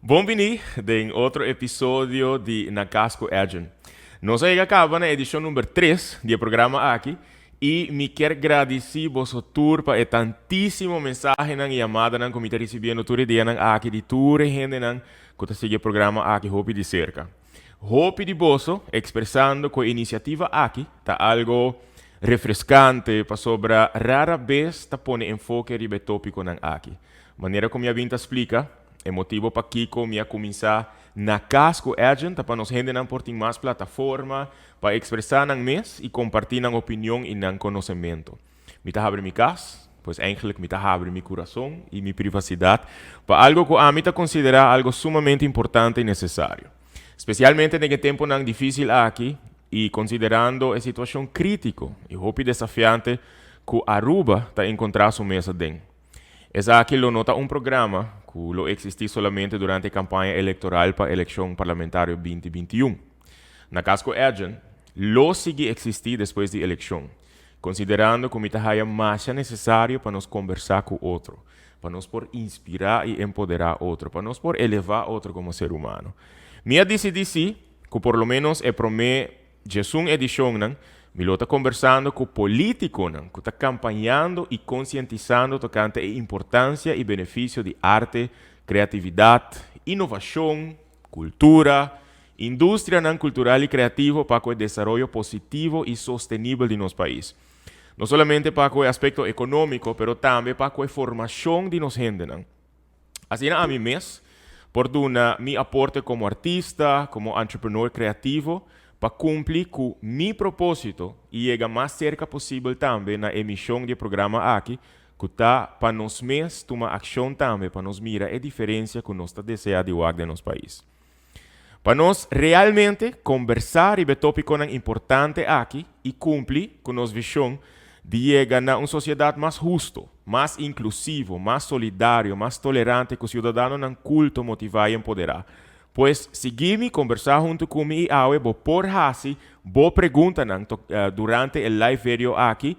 Bon bini den otro episodio di Na Cas cu Edjean. Nos a yega caba na edicion number 3 di e programa aki y mi kier gradici boso tur pa e tantisimo mensahenan y yamadanan cu mi ta ricibiendo tur e dianan aki di tur e hendenan cu ta sigui e programa aki hopi di cerca. Hopi di boso expresando cu e iniciativa aki ta algo refrescante pasobra rara bes ta pone enfoke riba e topiconan aki. Manera cu mi a bin ta splica, e motibo pakico mi a cuminsa Na Cas cu Edjean ta pa nos hendenan por tin mas plataforma pa expresa nan mes y comparti nan opinion y nan conocemento. Mi ta habri mi cas, pues eigenlijk mi ta habri mi curason y mi privacidad pa algo cu ami ta considera algo sumamente importante y necesario. Specialmente den e temponan dificil aki y considerando e situacion critico y hopi desafiante cu Aruba ta encontra su mes aden. Esaki lo no ta un programa cu lo existi solamente durante e campaña electoral pa eleccion parlamentario 2021. Na Cas cu Edjean lo sigui existi despues di eleccion, considerando cu mi ta haya masha necesario pa nos combersa cu otro, pa nos por inspira y empodera otro, pa nos por eleva otro como ser humano. Mi a dicidi si cu por lo menos e prome 11 edicionnan, mi lo ta combersando cu politiconan cu ta campañando y concientisando tocante e importancia y beneficio di arte, creatividad, innovacion, cultura, industrianan cultural y creativo pa cu e desaroyo positivo y sostenibel di nos pais. No solamente pa cu e aspecto economico, pero tambe pa cu e formacion di nos hendenan. Asina ami mes por duna mi aporte como artista, como entrepreneur creativo, pa cumpli cu mi proposito y yega mas cerca posibel tambe na e mision di e programa aki, cu ta pa nos mes tuma accion tambe pa nos mira e diferencia cu nos ta desea di wak den nos pais. Pa nos realmente combersa riba e topiconan importante aki y cumpli cu nos vision di yega na un sociedad mas husto, mas inclusivo, mas solidario, mas tolerante cu ciudadanonan culto, motiva y empodera. Pues sigui mi, combersa hunto cu mi y awe bo por haci bo preguntanan durante e live video aki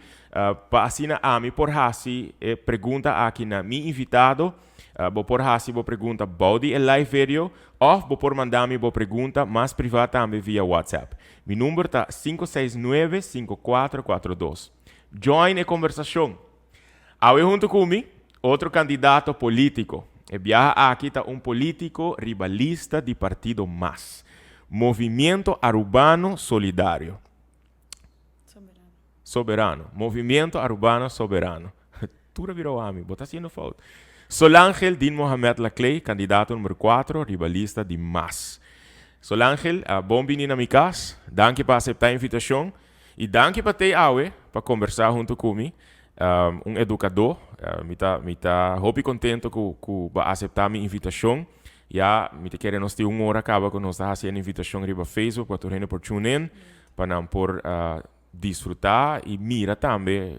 pa asina ami por haci e pregunta aki na mi invitado. Bo por haci bo pregunta bou di e live video of bo por manda mi bo pregunta mas priva tambe via WhatsApp. Mi number ta 569 5442. Join e conversacion. Awe hunto cu mi, otro candidato politico. E biaha aki ta un politico riba lista di partido MAS. Movimiento Arubano Solidario. Soberano. Soberano. Movimiento Arubano Soberano. Tur a bira ami, bo ta haciendo fout. Solangel Din Mohamed Laclé, candidato number 4, riba lista di MAS. Solangel, bon bini na mi cas. Danki pa acepta e invitacion. Y danki pa t'ey awe, pa conversa hunto cu mi. Un educador. Mi ta hopi contento cu bo a acepta mi invitacion. Ya, mi ta kere nos tin un ora caba cu nos ta haciendo invitacion riba Facebook pa tur hende por tune in, pa nan por disfruta y mira tambe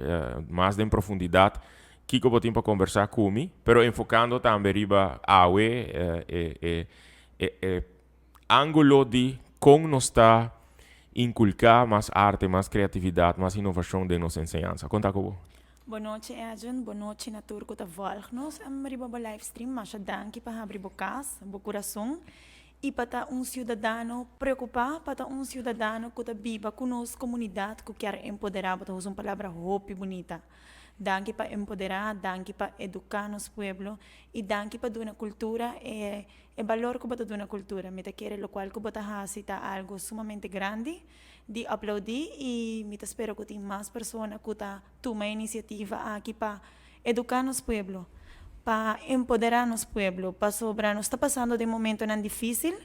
mas den profundidad kico bo tin pa conversa cu mi, pero enfocando tambe riba awe e angulo di con nos ta inculca mas arte, mas creatividad, mas innovacion den nos enseñansa. Con ta cu bo? Bon nochi, Edjean. Bon nochi na tur cu ta volg nos riba bo livestream. Masha danki pa habri bo cas, bo curason. Y pa ta un ciudadano preocupa, pa ta un ciudadano cu ta biba cu nos comunidad, cu kier empodera. Bo ta usa un palabra hopi bunita. Danki pa empodera, danki pa educa nos pueblo y danki pa duna cultura e balor cu bo ta duna cultura. Mi ta kere locual cu bo ta haci ta algo sumamente grandi di aplaudi y mi ta spera cu tin mas persona cu ta tuma iniciativa aki pa educa nos pueblo, pa empodera nos pueblo, pasobra nos ta pasando den momentonan dificil,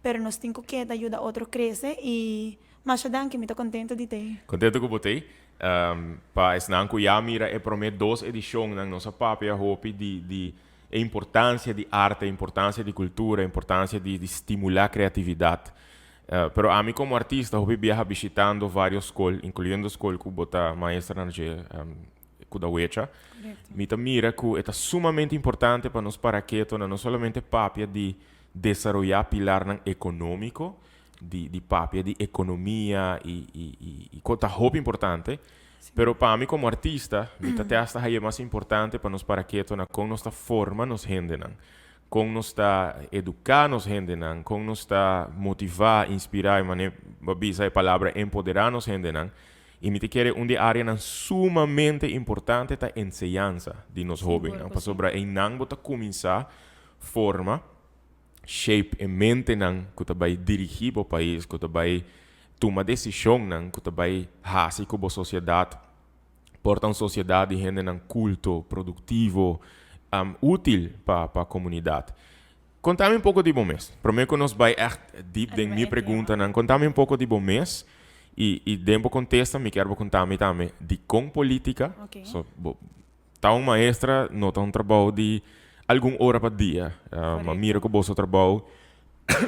pero nos tin cu keda yuda otro crece y masha danki, mi ta contento di t'ey. Contento cu bo t'ey. Pa esnan cu ya mira e prome dos edicionnan, nos a papia hopi di e importancia di arte, importancia di cultura, importancia di stimula creatividad. Pero ami como artista, hopi biaha bishitando varios scol, incluyendo scol cu bo ta maestra na dje, Kudawecha. Mi ta mira cu e ta sumamente importante pa nos para keto na no solamente papia di desaroya pilarnan economico, di papia di economia y cu ta hopi importante, pero pa mi como artista, mi ta te hasta haye mas importante pa nos para keto na con nos ta forma nos hendenan. Kon nos ta eduká nos hendenan, kon nos ta motivá, inspirá i manera bo a bisa e palabra empoderá nos hendenan. I mi ta kere un di e áreanan sumamente importante ta enseñansa di nos hóbennan, pasobra einan bo ta kuminsá forma, shape e mentenan ku ta bai dirigí bo pais, ku ta bai tuma desishonnan, ku ta bai hasi ku bo sosiedat por ta un sosiedat di hendenan kulto, produktivo, útil pa pa komunidat. Konta mi un poko di bo mes. Promé ku nos bai ègt dip den mi preguntanan, konta mi un poko di bo mes i i den bo kontesta mi kier bo konta mi tambe dikon polítika. So bo ta un maestra no ta un trabou di algun ora pa dia. Ma mira ku boso trabou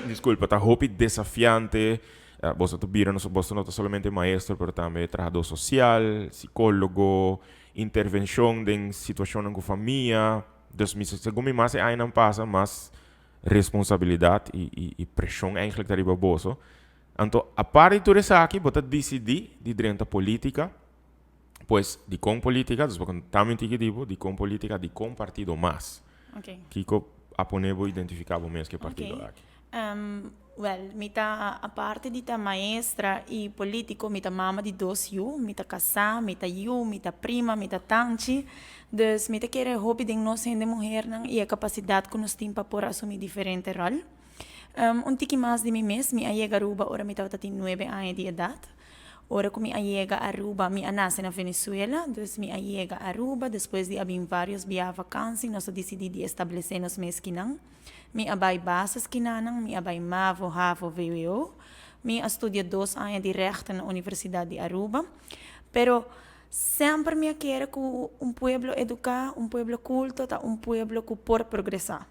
disculpa, ta hopi desafiante. Boso ta bira, boso no ta solamente maestro, pero tambe trahador social, psicólogo, intervencion den situacionnan cu famia. Dus mi, segun mi mas e añanan pasa, mas responsabilidad y, y, y presion eigenlijk ta riba boso. Anto, aparte di tur esaki, bo ta dicidi di drenta politica. Pues, dicon politica? Dus bo ta mi tiki di bo, dicon politica, dicon partido mas? Kico a pone bo identifica bo mes cu e partido aki? Wel, mi ta, aparte di ta maestra y politico, mi ta mama di dos yu. Mi ta casa, mi ta yu, mi ta prima, mi ta tanchi. Dus mi ta kere hopi den nos hende muhernan y e capacidad cu nos tin pa por asumi diferente rol. Un tiki mas di mi mes, mi a yega Aruba ora mi tabata tin nuebe aña di edad. Ora ku mi a yega Aruba, mi a nase na Venezuela, dus mi a yega Aruba despues di a bin varios bia vakansi, nos a disidí di establesé nos mes kinan. Mi a bai basis kinanan, mi a bai mavo, havo, vwo. Mi a studia dos aña di rechten na Universidat di Aruba. Pero semper mi a kere ku un pueblo eduká, un pueblo kulto ta un pueblo ku por progresá.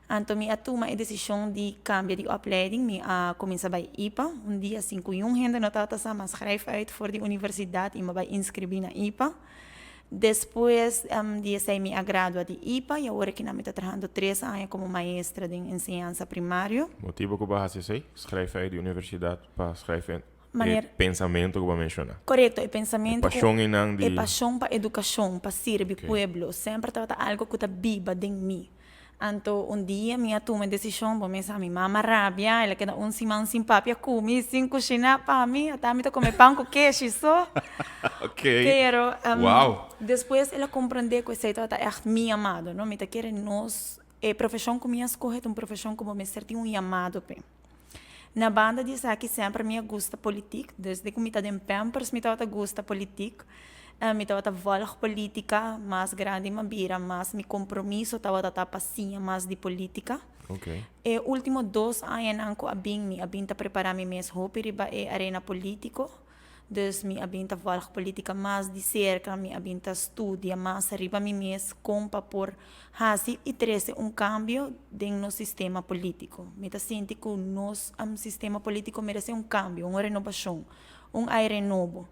Anto mi a tuma e desishon di kambia di opleiding, mi a kuminsá bai ipa. Un dia sin ku niun hende no tabata sa, mi a schrijf uit for di universidat i mi a bai inskribí na ipa. Despues di esei mi a gradua di ipa i awor aki nan mi ta trahando tres aña komo maestra den enseñansa primario. Motibu ku bo a hasi esei? Schrijf uit di universidat pa schrijf in e pensamentu ku bo a menshoná. Korekto, e pensamentu ku. E pashon einan di. E pashon pa edukashon, pa sirbi pueblo, semper tabata algu ku ta biba den mi. Anto un dia mi a tuma e desishon, bo mesa mi mama rabia, el a keda un siman sin papia ku mi, sin kushiná pa mi, ata mi ta kome pan ku keshi so. Pero despues el a komprendé ku esei tabata ègt mi yamado, no? Mi ta kere nos, e profeshon ku mi a skohe ta un profeshon ku bo mester tin un yamado p'e. Na banda di esaki semper mi a gusta politik, desde ku mi ta den Pampers mi tabata gusta politik, mi tabata volg politika, mas grandi mi a bira mas mi kompromiso tabata ta pa siña mas di politika. E ultimo dos añanan ku a bin mi a bin ta prepara mi mes hopi riba e arena politiko. Dus mi a bin ta volg politica mas di cerca, mi a bin ta studia mas riba mi mes con pa por haci y trece un cambio den nos sistema politico. Mi ta sinti cu nos sistema politico merece un cambio, un renobacion, un aire nobo.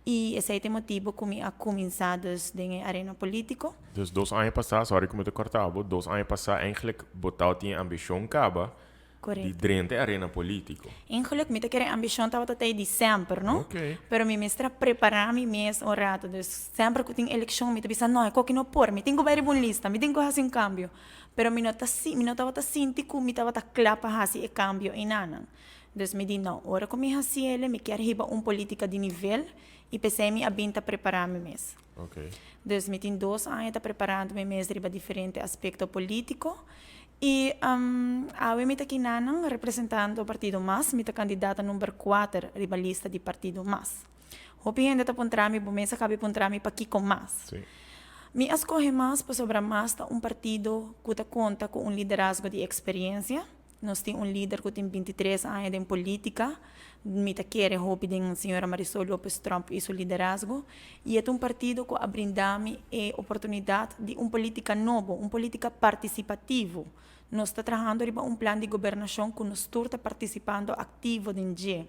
Y esey ta e motibo cu mi a cuminsa dus den e arena politico. Dus dos aña pasa, sorry cu mi ta corta bo, dos aña pasa eigenlijk bo tabatin e ambicion caba Di drenta e arena politico. Ingeluk mi ta kere ambicion tabata ta e di semper, no? Pero mi mester a prepara mi mes un rato. Dus semper cu tin eleccion mi ta bisa no, e koki no por, mi tin cu bay riba un lista, mi tin cu haci un cambio. Pero mi no ta mi no tabata sinti cu mi tabata cla pa haci e cambio einanan. Dus mi di no, ora cu mi haci ele mi kier hiba un politica di nivel y p'esey mi a bin ta prepara mi mes. Dus mi tin dos aña ta preparando mi mes riba diferente aspecto politico I awe mi ta kinanan representando Partido Mas, mi ta kandidata number kuater riba lista di Partido Mas. Hopi hende ta puntra mi, bo mes a kabi puntra mi pakiko Mas. Mi a skohe Mas pasobra Mas ta un partido ku ta konta ku un liderazgo di eksperensia. Nos tin un lider ku tin 23 aña den polítika. Mi ta kere hopi den señora Marisol Lopez Tromp i su liderazgo. I e ta un partido ku a brinda mi e oportunidat di un polítika nobo, un polítika partisipativo. Nos ta trahando riba un plan di gobernashon ku nos tur ta partisipando aktivo den dje.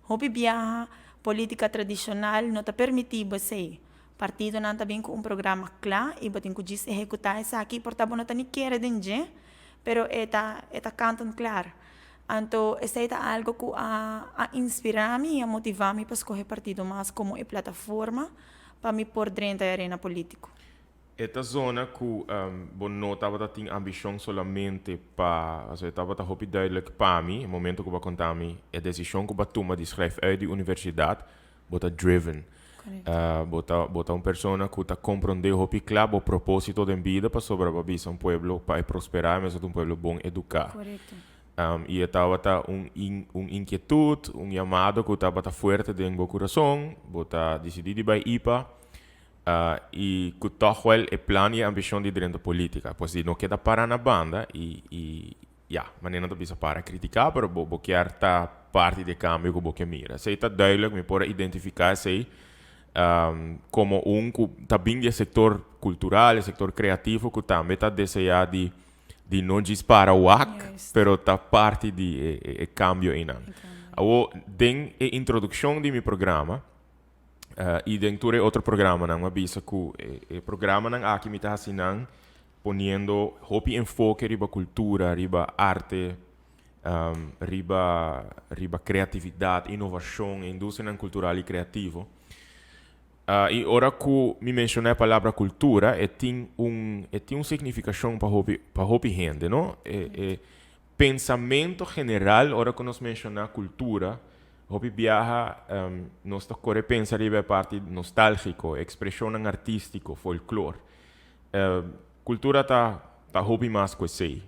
Hopi biaha polítika tradishonal no ta permití bo esei. Partidonan ta bin ku un programa kla i bo tin ku djis ehekutá esaki, por ta bo no ta ni kere den dje, pero e ta e ta kant en klar. Anto esei ta algo ku a a inspirá mi i a motivá mi pa skohe Partido Mas komo e plataforma pa mi por drenta e arena polítiko. E ta zona ku bo no tabata tin ambishon solamente pa, pasobra e tabata hopi duidelijk pa mi, e momento ku bo a konta mi e desishon ku bo a tuma di schrijf uit di universidat, bo ta driven. Bo ta bo ta un persona ku ta komprondé hopi kla bo propósito den bida pasobra bo a bisa un pueblo pa e prosperá e mester ta un pueblo bon eduká. I e tabata un un inkietut, un yamado ku tabata fuerte den bo kurason, bo ta disidí di bai ipa. I ku tòg wèl e plan i e ambishon di drenta polítika. Pues di no keda para na banda i i ya, manera nan ta bisa para kritiká, pero bo bo kier ta parti di e kambio ku bo ke mira. Esei ta duidelijk, mi por a identifiká esei komo un ku ta bin di e sektor kultural, e sektor kreativo ku tambe ta deseá di di no djis para wak, pero ta parti di e e kambio einan. Awor den e introdukshon di mi programa, I den tur e otro programanan mi a bisa ku e programanan aki mi ta hasi nan poniendo hopi enfoke riba kultura, riba arte, riba riba kreatividat, inovashon, e industrianan kultural i kreativo. I ora ku mi menshoná e palabra kultura e tin un e tin un signifikashon pa hopi pa hopi hende, no? E e pensamentu general ora ku nos menshoná kultura Hopi biaha nos ta kore pensa riba e parti nostálgiko, ekspreshonnan artístiko, folklor. Kultura ta ta hopi mas ku esei.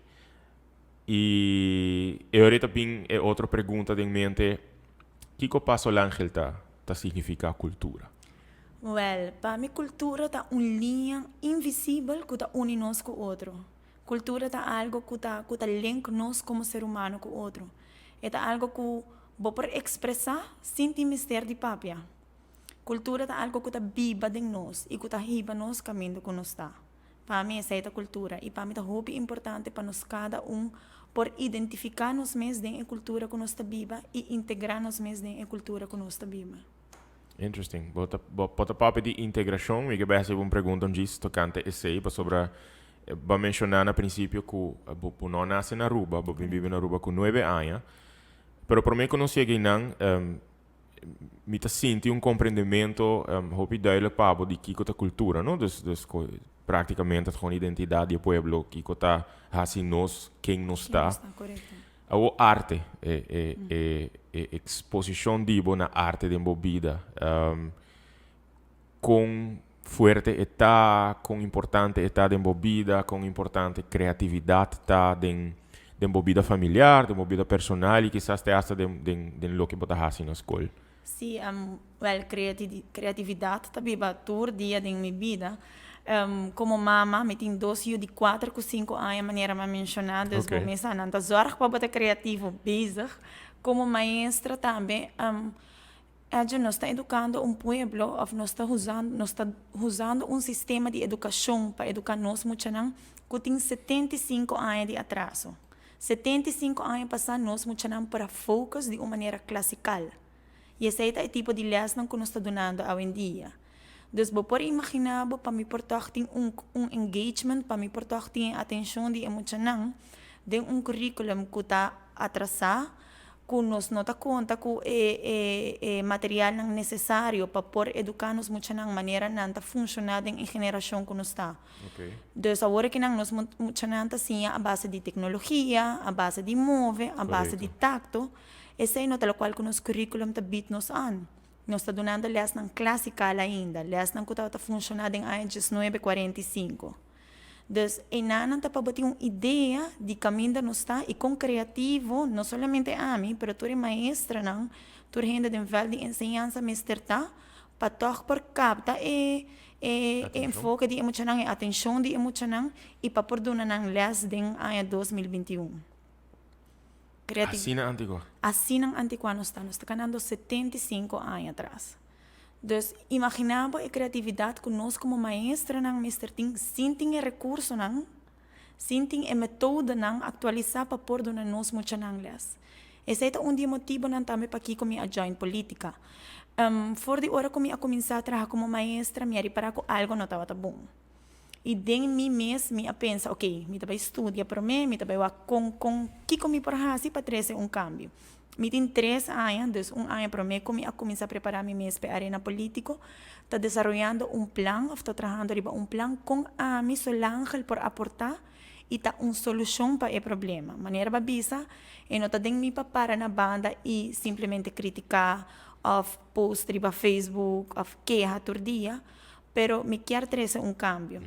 I e ora ta bin e otro pregunta den mente, kiko pa Solangel ta ta signifiká kultura? Wèl, pa mi kultura ta un liña invisibel ku ta uni nos ku otro. Kultura ta algo ku ta ku ta link nos komo ser humano ku otro. E ta algo ku bo por ekspresá sin tin mester di papia. Kultura ta algo ku ta biba den nos i ku ta hiba nos kaminda ku nos ta. Pa mi esei ta kultura i pa mi ta hopi importante pa nos kada un por identifiká nos mes den e kultura ku nos ta biba i integrá nos mes den e kultura ku nos ta biba. Interesting. Bo ta bo ta papia di integrashon. Mi ke bai hasi bo un pregunta un djis tokante esei pasobra bo a menshoná na prinsipio ku bo bo no a nase na Aruba, bo bin biba na Aruba ku nuebe aña. Pero promé ku nos yega einan mi ta sinti un komprendemento hopi duidelijk pa bo di kiko ta kultura, no? Dus dus praktikamente ta gewoon identidat di e pueblo, kiko ta hasi nos ken nos ta. Awor arte, e e e e eksposishon di bo na arte den bo bida, kon fuerte e ta, kon importante e ta den bo bida, kon importante kreatividat ta den den bo bida familiar, den bo bida personal i kisas te asta den den den loke bo ta hasi na skol. Sí, wèl kreatividat ta biba tur dia den mi bida. Komo mama mi tin dos yu di kuater ku sinku aña manera mi a menshoná, dus bo mester nan ta zòrg pa bo ta kreativo bezig. Komo maestra tambe Edjo nos ta edukando un pueblo òf nos ta usando nos ta usando un sistema di edukashon pa eduká nos muchanan ku tin 75 aña di atraso. 75 aña pasá nos muchanan por a focus di un manera klasikal. I esei ta e tipo di lèsnan ku nos ta dunando awendia. Dus bo por imaginá bo pa mi por tòg tin un un engagement, pa mi por tòg tin e atenshon di e muchanan den un curriculum ku ta atrasá, ku nos no ta konta ku e e e materialnan nesesario pa por eduká nos muchanan manera nan ta funshoná den e generashon ku nos ta. Dus awor aki nan nos muchanan ta siña a base di teknologia, a base di move, a base di takto. Esei no ta lokual ku nos curriculum ta bid nos an. Nos ta dunando lèsnan klasikal ainda, lèsnan ku tabata funshoná den aña 1945. Dus enanan ta pa bo tin un idea di kaminda nos ta i kon kreativo, no solamente ami, pero tur e maestranan, tur hende den vèlt di enseñansa mester ta pa tòg por kapta e e enfoke di e muchanan, e atenshon di e muchanan i pa por duna nan lès den aña 2021. Asina antikuá? Asina antikuá nos ta. Nos ta kanando 75 aña atras. Dus imaginá bo e kreatividat ku nos komo maestronan mester tin sin tin e rekursonan, sin tin e metodonan aktualisá pa por duna nos muchanan lès. Esei ta un di e motibonan tambe pakiko mi a join polítika. For di ora ku mi a kuminsá traha komo maestra mi a ripará ku algu no tabata bon. I den mi mes mi a pensa, ok, mi ta bai studia promé, mi ta bai wak kon kon kiko mi por hasi pa trese un kambio. Mi tin 3 aña, dus un aña prome cu mi a cuminsa prepara mi mes pa arena politico, ta desaroyando un plan, of ta trahando riba un plan con ami Solangel por aporta y ta un solucion pa e problema. Manera b'a bisa, e no ta den mi pa para na banda y simplemente critica of post riba Facebook of keha tur dia, pero mi kier trece un cambio.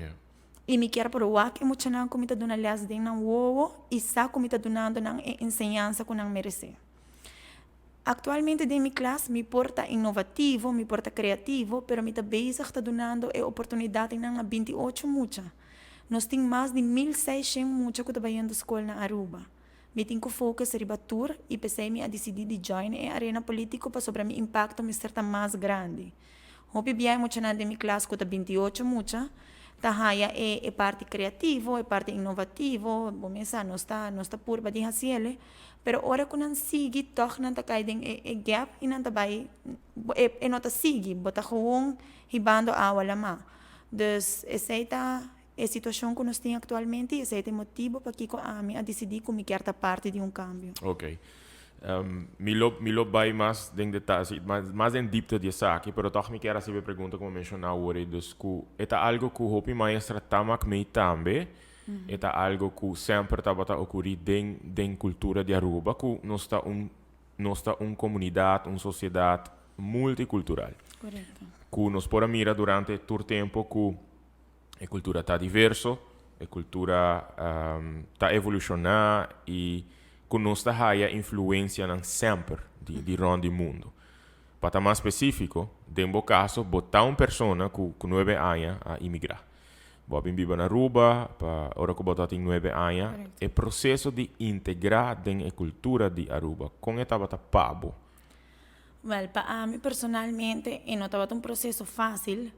Y mi kier por wak e muchanan cu mi ta duna les den nan wowo y sa cu mi ta dunando nan e enseñansa cu nan merece. Actualmente den mi klas mi por ta innovativo, mi por ta creativo, pero mi ta bezig ta dunando e oportunidad nan na 28 mucha. Nos tin mas di 1600 mucha cu ta bayendo scol na Aruba. Mi tin cu focus riba tur y pesey mi a dicidi di join e arena politico pasobra mi impacto mester ta mas grandi. Hopi biaha muchanan den mi klas cu ta 28 mucha, ta haya e parti creativo, e parti innovativo, bo mesa nos ta purba di haciele, pero ora cu nan sigui, toch nan ta cay den e gap y nan ta bay e no ta sigui, bo ta gewoon hibando awa lama. Dus esey ta e situacion cu nos tin actualmente y esey ta e motibo pakico ami a dicidi cu mi kier ta parti di un cambio. Ok. Mi lo bay mas den detaye, mas den diepte di esaki, pero toch mi kier haci e pregunta cu mi a menciona awor, dus cu e ta algo cu hopi maestra ta mak mee tambe, e ta algo cu semper tabata ocuri den cultura di Aruba, cu nos ta un comunidad, un sociedad multicultural. Cu nos por a mira durante tur tempo cu e cultura ta diverso, e cultura ta evoluciona y cu nos ta haya influencianan semper di rond di mundo. Pa ta mas specifico, den bo caso, bo ta un persona cu 9 aña a imigra. Bo a bin biba na Aruba, pa ora cu bo tin 9 aña, e proceso di integra den e cultura di Aruba, con e tabata pa bo? Wel, pa ami personalmente, e no tabata un proceso facil.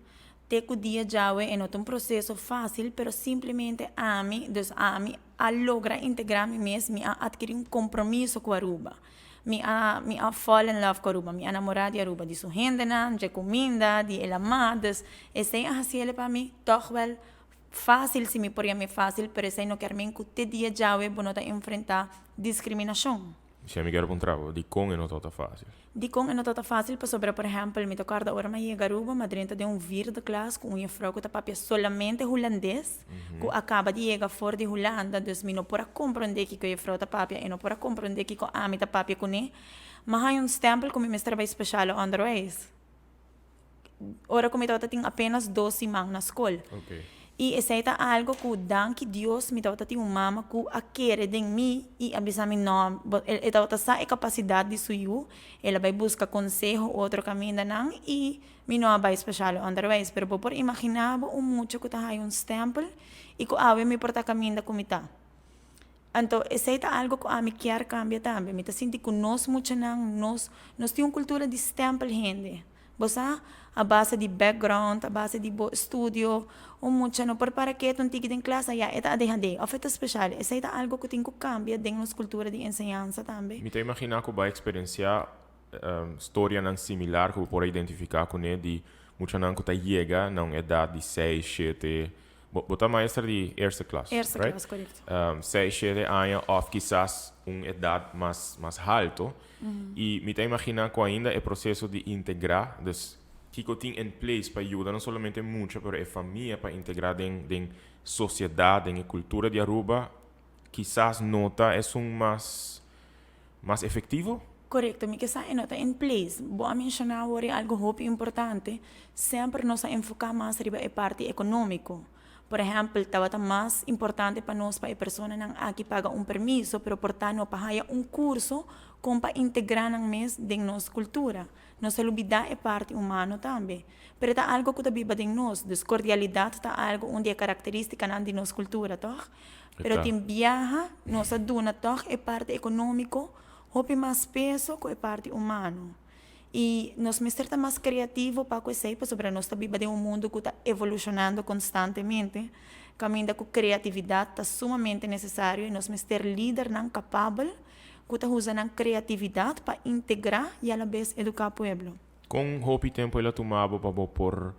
Te cu dia djawe e no ta un proceso facil, pero simplemente ami, dus ami, a logra integra mi mes, mi a adkiri un compromiso cu Aruba. Mi a fall in love cu Aruba, mi a namora di Aruba, di su hendenan, di cuminda, di e lama, dus esey a haciele pa mi toch wel facil, si mi por yama facil, pero esey no kier men cu te dia djawe bo no ta enfrenta discriminacion. Si mi kier puntra bo, di con e no ta facil? Di con e no ta facil, pasobra, por ehempel, mi ta corda ora mi a yega Aruba, m'a drenta den un vierde klas cu un juffrouw cu ta papia solamente hulandes, cu a caba di yega for di Hulanda, dus mi no por a comprende kico juffrouw ta papia, e no por a comprende kico ami ta papia cune. M'a haya un stempel cu mi mester bay speciale onderwijs. Ora cu mi tabata tin apenas 2 siman na scol. Y esey ta algo cu, danki Dios, mi tabata tin un mama cu a kere den mi y a bisa mi no, e tabata sa e capacidad di su yiu, el a bay busca conseho otro camindanan y mi no a bay speciale onderwijs. Pero bo por imagina bo un mucha cu ta haya un stempel y cu awe mi por ta caminda cu mi ta. Anto, esey ta algo cu ami kier cambia tambe. Mi ta sinti cu nos muchanan, nos tin un cultura di stempel hende. Bo sa, a base di background, a base di bo estudio, un mucha no por para keto un tiki den klas, ya, e ta ADHD, of e ta special. Esey ta algo cu tin cu cambia den nos cultura di enseñansa tambe. Mi ta imagina cu bo a experiencia storianan similar cu bo por identifica cu ne di muchanan cu ta yega na un edad di 6, 7, bo ta maestra di eerste klas, Eerste right? klas, correcto. 6, 7 aña of kisas un edad mas halto. Y mi ta imagina cu ainda e proceso di integra, dus kico tin in place pa yuda no solamente mucha, pero e famia pa integra den sociedad, den cultura di Aruba, kisas no ta esun mas efectivo? Correcto, mi kier sa no ta in place. Bo a menciona awor algo hopi importante. Semper nos a enfoca mas riba e parti economico. Por ehempel, tabata mas importante pa nos pa e personanan aki paga un permiso, pero por ta no pa haya un curso con pa integra nan mes den nos cultura. Nos a lubida e parti humano tambe. Pero ta algo cu ta biba den nos. Dus cordialidad ta algo un di e caracteristicanan di nos cultura, toch? Pero tin biaha, nos a duna toch e parti economico, hopi mas peso cu e parti humano. Y nos mester ta mas creativo pa cu esey, pasobra nos ta biba den un mundo cu ta evolucionando constantemente, caminda cu creatividad ta sumamente necesario y nos mester lidernan capabel cu ta usa nan creatividad pa integra y a la vez educa pueblo. Con hopi tempo el a tuma bo pa bo por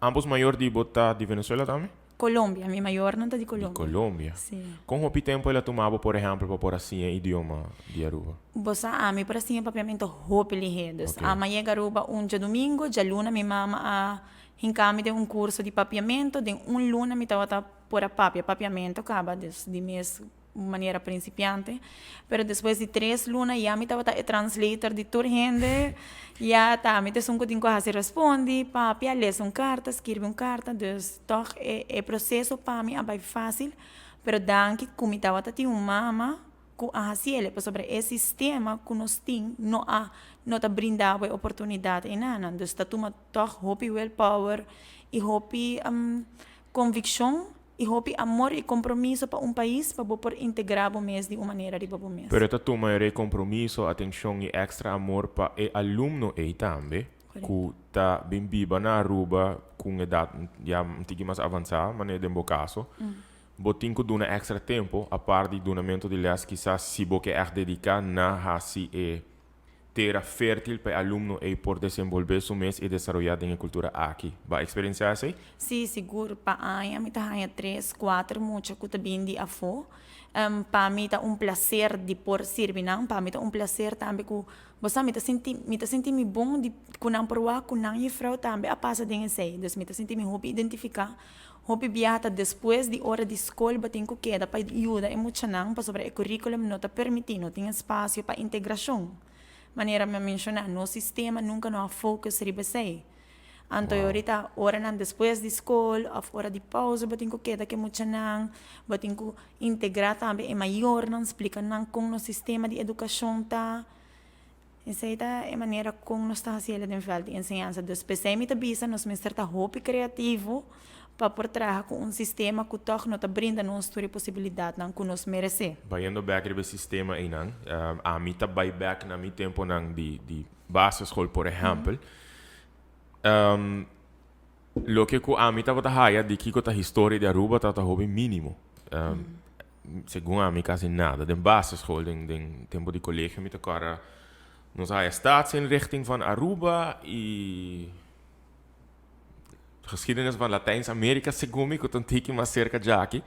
ambos mayor di bo ta di Venezuela tambe? Colombia, mi mayornan ta di Di Colombia. Colombia. Si. Con hopi tempo el a tuma bo, por ehempel, pa por a siña idioma di Aruba? Bo sa, ami por a siña papiamento hopi lihe. Dus ami a yega Aruba un djadumingo, djaluna mi mama a hinca mi den un curso di papiamento, den un luna mi tabata por a papia papiamento caba, dus di mes manera principiante, pero despues di 3 luna ya mi tabata e translator di tur hende, ya ta mi ta esun cu tin cu haci respondi, papia, lesa un carta, skirbi un carta, dus toch e proceso pa mi a bay facil, pero danki cu mi tabata tin un mama cu a haciele, pasobra e sistema cu nos tin no ta brinda bo e oportunidad eynan, dus ta tuma toch hopi willpower y hopi conviccion y hopi amor y compromiso pa un pais pa bo por integra bo mes di un manera riba bo mes. Pero ta tuma e compromiso, atencion y extra amor pa e alumno ey tambe, cu ta bin biba na Aruba cu un edad ya un tiki mas avansa, manera den bo caso. Bo tin cu duna extra tempo, aparte di dunamento di les, kisas si bo ke echt dedica na hasi e tera fertil pa e alumno ey por desenvolve su mes y desaroya den e cultura aki. Bo a experiencia esey? Si, sigur. Pa aña mi ta haya tres, cuater mucha cu ta bin di afo. Pa mi ta un placer di por sirbi nan, pa mi ta un placer tambe cu bo sa mi ta sinti mi bon di cu nan por wak cu nan juffrouw tambe a pasa den esey. Dus mi ta sinti mi hopi identifica. Hopi biaha ta despues di ora di scol bo tin cu keda pa yuda e muchanan pasobra e curriculum no ta permiti, no tin espacio pa integracion. Manera mi a menciona, nos sistema nunca no a focus riba esey. Anto ahorita ora nan despues di scol of ora di pausa bo tin cu keda cu e muchanan, bo tin cu integra tambe e mayornan, splica nan con nos sistema di educacion ta. Esey ta e manera con nos ta haciendo den veld di enseñansa. Dus p'esey mi ta bisa nos mester ta hopi creativo pa por traha cu un sistema cu toch no ta brinda nos tur e posibilidadnan cu nos merece. Bayendo back riba e sistema eynan, ami ta bay back na mi temponan di basisschool, por ehempel. Loke cu ami tabata haya di kico ta historia di Aruba ta hopi minimo. Segun ami casi nada. Den basisschool, den tempo di colegio mi ta corda nos haya staatsinrichting van Aruba y geschiedenis van Latijns-Amerika, segun mi, cu ta un tiki mas cerca djaki.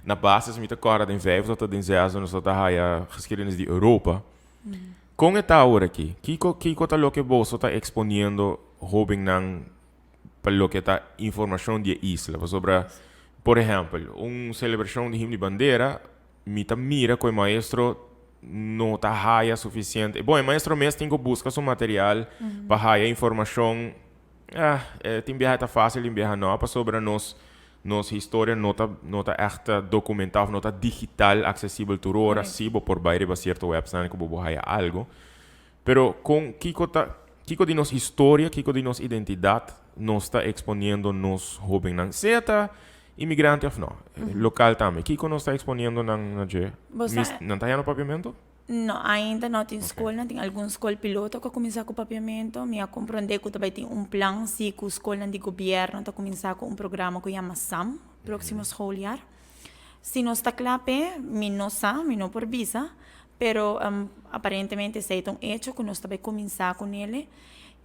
Na basis mi ta corda den vijfde tot den zesde nos ta haya geschiedenis di Europa. Con e ta awor aki? Kico ta loke boso ta exponiendo hobennan pa loke ta informacion di e isla? Pasobra, por ehempel, un celebracion di himno di bandera, mi ta mira cu e maestro no ta haya suficiente. Bon, e maestro mes tin cu busca su material pa haya informacion. Ah, tin biaha ta facil, tin biaha no, pasobra nos historia no ta echt documenta of no ta digital accesibel tur ora. Si bo por bay riba cierto website cu bo haya algo. Pero con kico di nos historia, kico di nos identidad nos ta exponiendo nos hobennan? Sea ta inmigrante of no, local tambe. Kico nos ta exponiendo nan na dje? Bo Nan ta hayando papiamento? No, ainda no tin scol, no tin algun scol piloto cu a cuminsa cu papiamento. Mi a comprende cu tambe tin un plan si cu scolnan di gobierno ta cuminsa cu un programa cu yama SAM, proximo schooljaar. Si nos ta cla p'e, mi no sa, mi no por bisa, pero aparentemente esey ta un hecho cu nos ta bay cuminsa cu nele.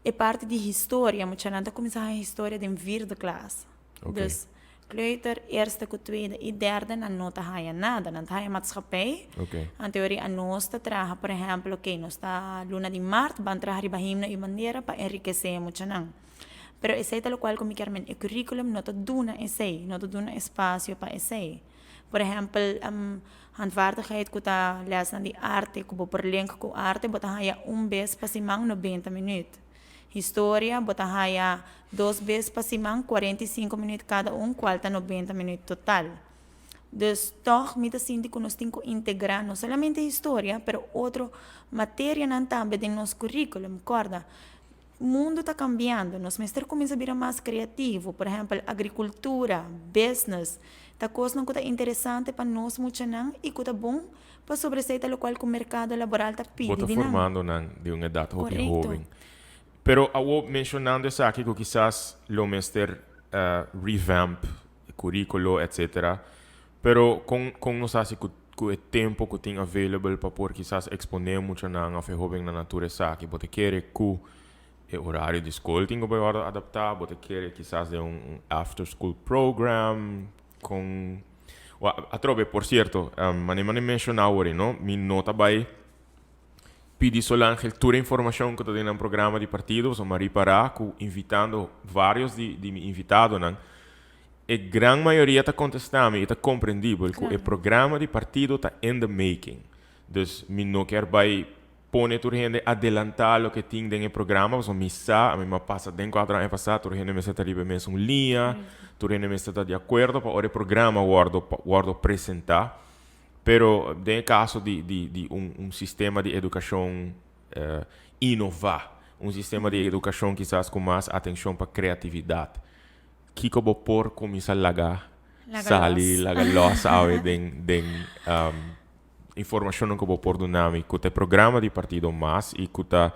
E parti di historia, muchanan ta cuminsa haña historia den vierde klas. Dus kleuter, eerste cu tweede y derde nan no ta haya nada, nan ta haya maatschappij. En teoria nos ta traha, por ehempel, ok, nos ta luna di maart, ban traha riba himno y bandera pa enriquece muchanan. Pero esey ta locual cu mi kier men, e curriculum no ta duna esey, no ta duna espacio pa esey. Por ehempel, handvaardigheid cu ta lesnan di arte, cu bo por link cu arte, bo ta haya un bes pa siman 90 minuut. Historia, bo ta haya dos bes pa siman, 45 minuut cada un, cual ta 90 minuut total. Dus toch mi ta sinti cu nos tin cu integra no solamente historia, pero otro materianan tambe den nos curriculum. Corda, mundo ta cambiando, nos mester cuminsa bira mas creativo, por ehempel, agricultura, business, ta cosnan cu ta interesante pa nos muchanan y cu ta bon pa sobresali ta locual cu mercado laboral ta pidi Bo ta di nan. Formando nan di un edad hopi hoben. Pero awo mencionando esaki cu kisas lo mester revamp curriculo, etc. Pero con nos haci cu e tempo cu tin available pa por kisas expone muchanan of e hoben na tur esaki? Bo ta kere cu e horario di scol tin cu bay adapta? Bo ta kere kisas den un after school program? Con atrobe, por cierto, mane mane menciona awor, no? Mi no ta bay pidi Solangel tur informacion cu ta den nan programa di partido, so m'a ripara cu invitando varios di mi invitadonan, e gran mayoria ta contesta mi y ta comprendibel cu e programa di partido ta in the making. Dus mi no kier bay pone tur hende adelanta loke tin den e programa, pasobra mi sa, ami m'a pasa den 4 aña pasa, tur hende mester ta riba e mesun liña, tur hende mester ta di acuerdo pa ora e programa wordo presenta. Pero den e caso di un sistema di educacion innova, un sistema di educacion kisas cu mas atencion pa creatividad, kico bo por cuminsa laga sali, laga los awe den informacionnan cu bo por duna mi cu ta e programa di partido mas y cu ta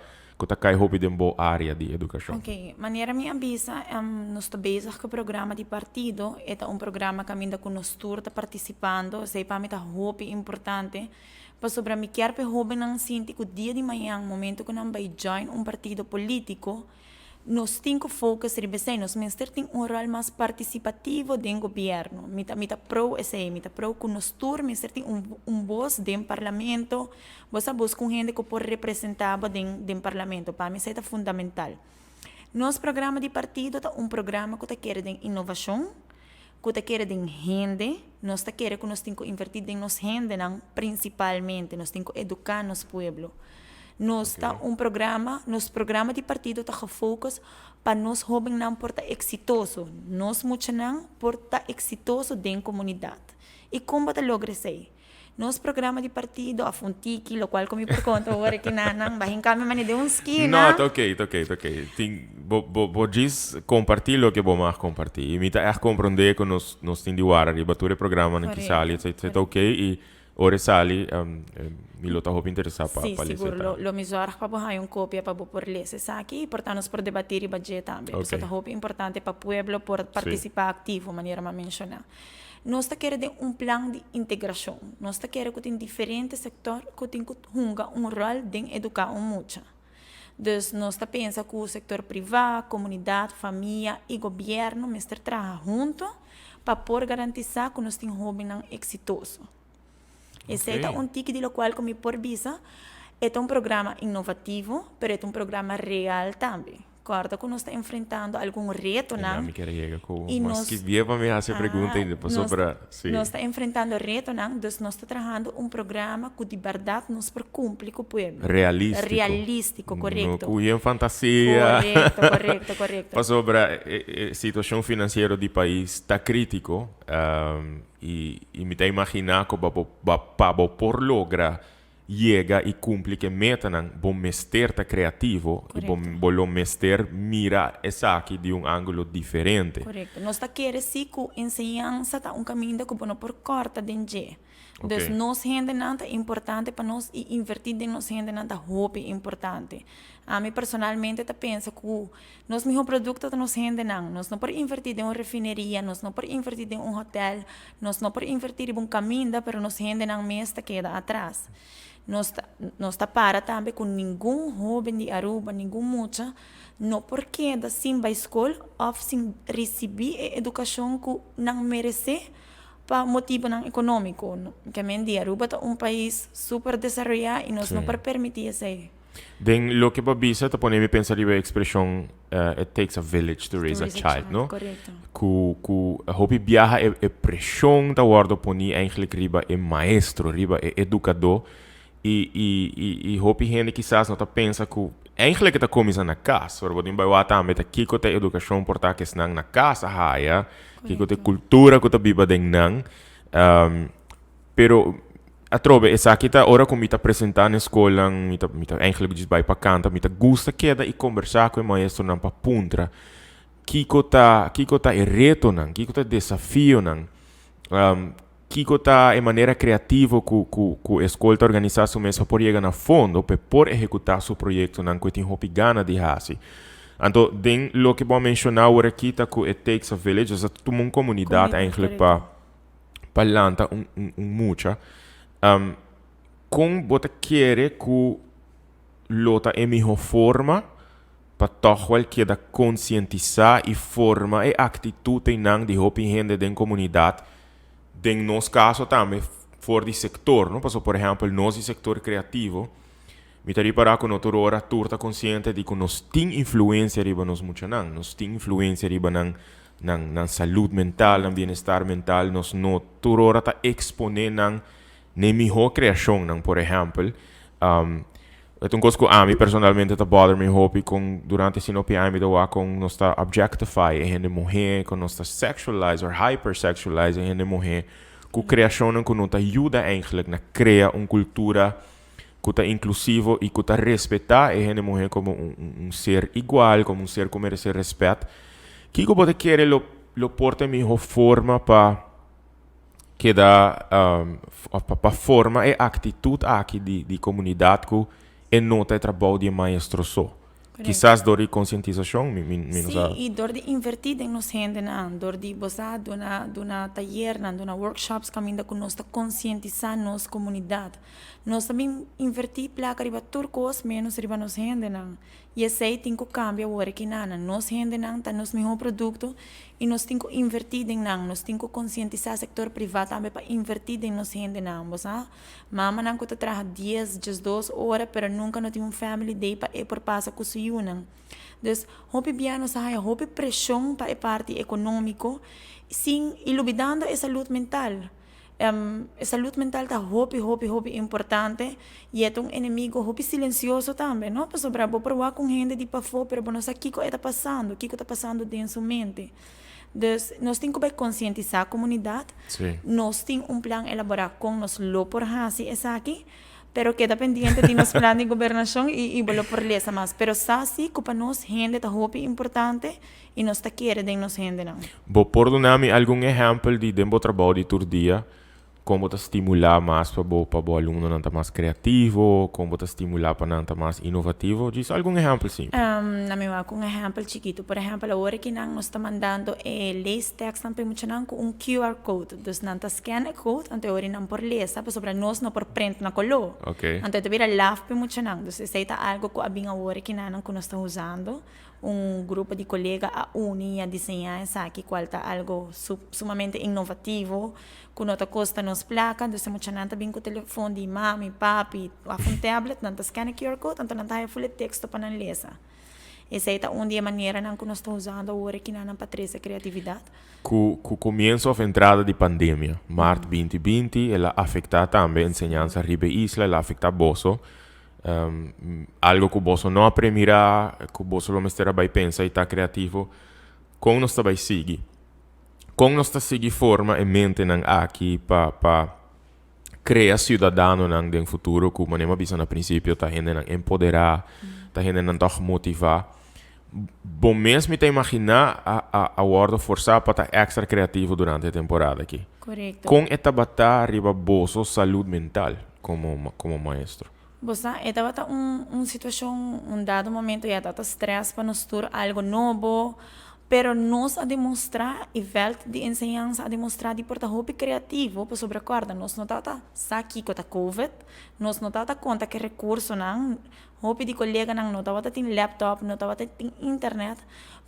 cay hopi den bo area di educacion? Ok, manera mi a bisa, nos ta bezig cu e programa di partido. E ta un programa caminda cu nos tur ta participando. Esey pa mi ta hopi importante, pasobra mi kier pa e hobennan sinti cu dia di mañan, momento cu nan bay join un partido politico, nos tin cu focus riba esey. Nos mester tin un rol mas participativo den gobierno. Mi ta pro esey, mi ta pro cu nos tur mester tin un voz den parlamento. Bo sa busca un hende cu por representa bo den parlamento. Pa mi esey ta fundamental. Nos programa di partido ta un programa cu ta kere den innovacion, cu ta kere den hende. Nos ta kere cu nos tin cu inverti den nos hendenan principalmente. Nos tin cu educa nos pueblo. Nos ta un programa, nos programa di partido ta gefocus pa nos hobennan por ta exitoso. Nos muchanan por ta exitoso den comunidad. Y con bo ta logra esey? Nos programa di partido, of un tiki, locual cu mi por conta awor aki nan bay hinca mi mane den un skina. No, ta ok, ta ok, ta ok. Tin, bo djis comparti loke bo mag comparti. Y mi ta echt comprende cu nos tin di wara riba tur e programanan ki sali, esey ta ok. Y ora e sali, mi lo ta hopi interesa pa lesa Sigur. Lo mi zorg pa bo haya un copia pa bo por lesa esaki y por ta nos por debati riba dje tambe. Pasobra ta hopi importante pa pueblo por participa activo, manera mi a menciona. Nos ta kere den un plan di integracion. Nos ta kere cu tin diferente sector cu tin cu hunga un rol den educa un mucha. Dus nos ta pensa cu sector priva, comunidad, famia y gobierno mester traha hunto pa por garantisa cu nos tin hobennan exitoso. Esey ta un tiki di locual cu mi por bisa. E ta un programa innovativo, pero e ta un programa real tambe. Corda cu nos ta enfrentando algun retonan. Ya mi kier yega cu mas ki bia pa mi haci e pregunta y pasobra si. Nos ta enfrentando retonan, dus nos ta trahando un programa cu di berdad nos por cumpli cu pueblo. Realistico. Realistico, corecto. No cu yen fantasia. Corecto. Pasobra e situacion financiero di pais ta critico y mi ta imagina cu pa bo por logra yega y cumpli cu e metanan, bo mester ta creativo y bo lo mester mira esaki di un angulo diferente. Corecto. Nos ta kere si cu enseñansa ta un caminda cu bo no por corta den dje. Dus nos hendenan ta importante pa nos y inverti den nos hendenan ta hopi importante. Ami personalmente ta pensa cu nos miho producto ta nos hendenan. Nos no por inverti den un refineria, nos no por inverti den un hotel, nos no por inverti riba un caminda, pero nos hendenan mes ta keda atras. Nos ta para tambe cu ningun hoben di Aruba, ningun mucha, no por keda sin bay school of sin ricibi e educacion cu nan merece pa motibonan economico. Ke men di Aruba ta un pais super desaroya y nos no por permiti esey. Den loke bo a bisa ta pone mi pensa riba e expresion "It takes a village to raise a child", no? Correcto. Cu hopi biaha e presion ta wordo poni eigenlijk riba e maestro, riba e educador y hopi hende kisas no ta pensa cu eigenlijk e ta cuminsa na cas. Ora bo tin bay wak tambe ta kico ta e educacion por ta cu esnan na cas a haya, kico ta e cultura cu ta biba den nan. Pero atrobe esaki ta ora cu mi ta presenta na e scolnan, mi ta eigenlijk djis bay pa canta, mi ta gusta keda y combersa cu e maestronan pa puntra kico ta e retonan, kico ta e desafionan, kico ta e manera creativo cu e scol ta organisa su mes pa por yega na fondo, pa e por ehecuta su proyectonan cu e tin hopi gana di haci. Anto, den loke bo a menciona awor aki ta cu "it takes a village", osea tuma un comunidad eigenlijk pa lanta un mucha. Con bo ta kere cu lo ta e miho forma pa toch wel keda concientisa y forma e actitud einan di hopi hende den comunidad? Den nos kaso tambe for di sektor, no? Paso, por ehèmpel, nos di sektor kreativo, mi ta ripará ku no tur ora tur ta konsiente di ku nos tin influensia riba nos muchanan, nos tin influensia riba nan nan nan salud mental, nan bienestar mental, nos no tur ora ta eksponé nan n'e mihó kreashonnan, por ehèmpel. E ta un kos ku ami personalmente ta bother mi hopi kon durante sinopi aña mi ta wak kon nos ta objectify e hende muhé, kon nos ta sexualize or hypersexualize e hende muhé ku kreashonnan ku no ta yuda eigenlijk na krea un kultura ku ta inklusivo i ku ta respetá e hende muhé komo un un ser igual, komo un ser ku meresé rèspèt. Kiko bo ta kere lo lo por ta e mihó forma pa keda of pa forma e actitud aki di di comunidad cu e no ta e trabou di e maestro so. Kisas dor di concientisacion mi mi mi no sa. Sí, y dor di inverti den nos hendenan, dor di bo sa duna duna tayernan, duna workshops caminda cu nos ta concientisa nos comunidad. Nos ta bin inverti placa riba tur cos menos riba nos hendenan. Y esey tin cu cambia awor aki nan. Nos hendenan ta nos miho producto y nos tin cu inverti den nan. Nos tin cu concientisa sector priva tambe pa inverti den nos hendenan. Bo sa, mamanan cu ta traha dies, diesdos ora pero nunca no tin un family day pa e por pasa cu su yunan. Dus, hopi bia nos a haya hopi presion pa e parti economico sin y lubidando e salud mental. E salud mental ta hopi, hopi, hopi importante y e ta un enemigo hopi silencioso tambe, no? Pasobra bo por wak un hende di pafó pero bo no sa kiko e ta pasando, kiko ta pasando den su mente. Dus nos tin ku bai konsientisá komunidat, nos tin un plan elaborá kon nos lo por hasi esaki, pero keda pendiente di nos plan di gobernashon y bo lo por lesa mas. Pero sa si ku pa nos hende ta hopi importante i nos ta kere den nos hendenan. Bo por duna mi algun ehèmpel di den bo trabou di tur dia kon bo ta stimulá mas pa bo pa bo alumnonan ta mas kreativo, kon bo ta stimulá pa nan ta mas inovativo? Djis algun ehèmpel simpel. Na mi wak un ehèmpel chikitu. Por ehèmpel awor aki nan nos ta mandando e leestekstnan pa e muchanan ku un QR code. Dus nan ta scan e code anto e ora nan por lesa pasobra nos no por print na koló. Anto e ta bira laf pa e muchanan. Dus esei ta algu ku a bin awor aki nan ku nos ta usando. Un grupo di kolega a uni i a diseñá esaki kual ta algo sumamente innovativo ku no ta kosta nos plaka. Entonces e muchanan ta bin ku telefon di mami, papi òf un tablet, nan ta scan e QR code anto nan ta haya ful e teksto pa nan lesa. Esei ta un di e maneranan ku nos ta usando awor aki nan pa trese kreatividat. Ku ku komienso òf entrada di pandemia, mart 2020, el a afektá tambe enseñansa riba e isla, el a afektá boso. Algo ku boso no a premirá, ku boso lo mester a bai pensa i ta kreativo. Kon nos ta bai sigui? Kon nos ta sigui forma e mentenan aki pa pa krea siudadanonan den futuro ku, manera mi a bisa na prinsipio, ta hendenan empoderá, ta hendenan tòg motivá? Bo mes mi ta imaginá a a a wòrdu forsá pa ta èkstra kreativo durante e temporada aki. Korekto. Kon e tabata riba boso salud mental komo komo maestro? Bo sa, e tabata un un situashon, un dado momento ya tabata strès pa nos tur, algo nobo, pero nos a demostrá e vèlt di enseñansa a demostrá di por ta hopi kreativo pasobra kòrda nos no tabata sa kiko ta covid, nos no tabata konta ku e rekursonan. Hopi di koleganan no tabata tin laptop, no tabata tin internet,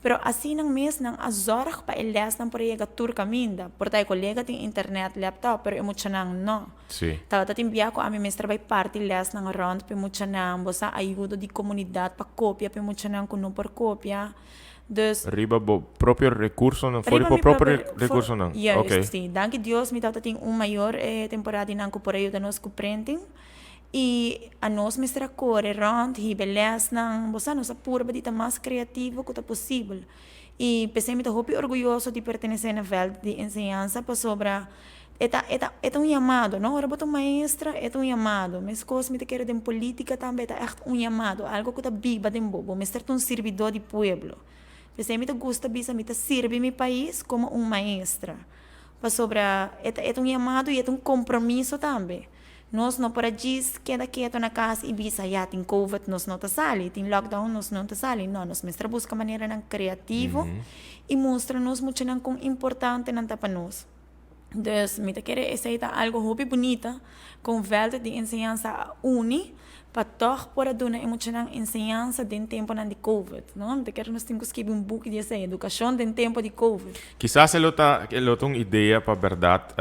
pero asina mes nan a zorg pa e lesnan por a yega tur kaminda. Por ta e kolega tin internet, laptop, pero e muchanan no. Tabata tin bia ku ami mester bai parti lesnan rònt pa e muchanan, bo sa ayudo di komunidat pa kopia pa e muchanan ku no por kopia. Dus. Riba bo propio rekursonan, for di bo propio rekursonan? Juist, si. Danki Dios mi tabata tin un mayor e temporada di nan ku por a yuda nos ku printing. I anos mester a kore rònt, hiba e lèsnan. Bo sa, nos a purba di ta mas kreativo ku ta posibel. I p'esei mi ta hopi orguyoso di pertenesé na vèlt di enseñansa pasobra e ta e ta e ta un yamado, no? Ora bo ta un maestra e ta un yamado. Meskos mi ta kere den polítika tambe e ta ègt un yamado, algu ku ta biba den bo. Bo mester ta un sirbidó di pueblo. P'esei mi ta gusta bisa mi ta sirbi mi pais komo un maestra pasobra e ta e ta un yamado i e ta un kompromiso tambe. Nos no por a djis keda keto na kas i bisa, ya, tin covid, nos no ta sali, tin lockdown, nos no ta sali. No, nos mester buska maneranan kreativo i mustra nos muchanan kon importante nan ta pa nos. Dus mi ta kere esei ta algo hopi bunita con veld di enseñansa a uni pa toch por a duna e muchanan enseñansa den temponan di covid, no? Mi ta kere nos tin cu skibi un buki di esei, educacion den tempo di covid. Kisas e lo ta e lo ta un idea pa berdad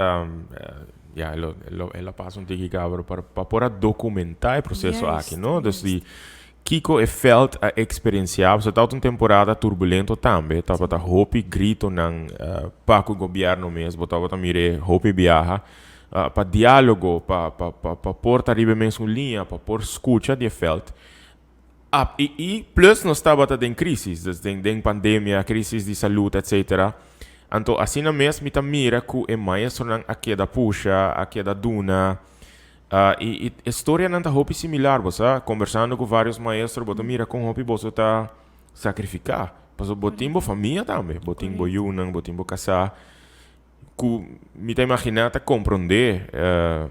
ya e lo e lo e lo pasa un tiki cabro pa pa por a documenta e proceso aki, no? Dus di Kiko e veld a eksperensiá? Pasobra tabata un temporada turbulento tambe. Tabata hopi gritonan pa ku gobièrnu mes. Bo tabata mir'é hopi biaha pa diálogo, pa pa pa pa por ta riba e mesun liña, pa por skucha di e veld. I i plus nos tabata den krísis, dus den den pandemia, krísis di salud, etcetera. Anto asina mes mi ta mira ku e maestronan a keda pusha, a keda duna. I i e storianan ta hopi similar, bo sa. Kombersando ku vários maestro bo ta mira kon hopi boso ta sakrifiká. Pasobra bo tin bo famia tambe, bo tin bo yunan, bo tin bo kasá ku mi ta imaginá ta komprondé,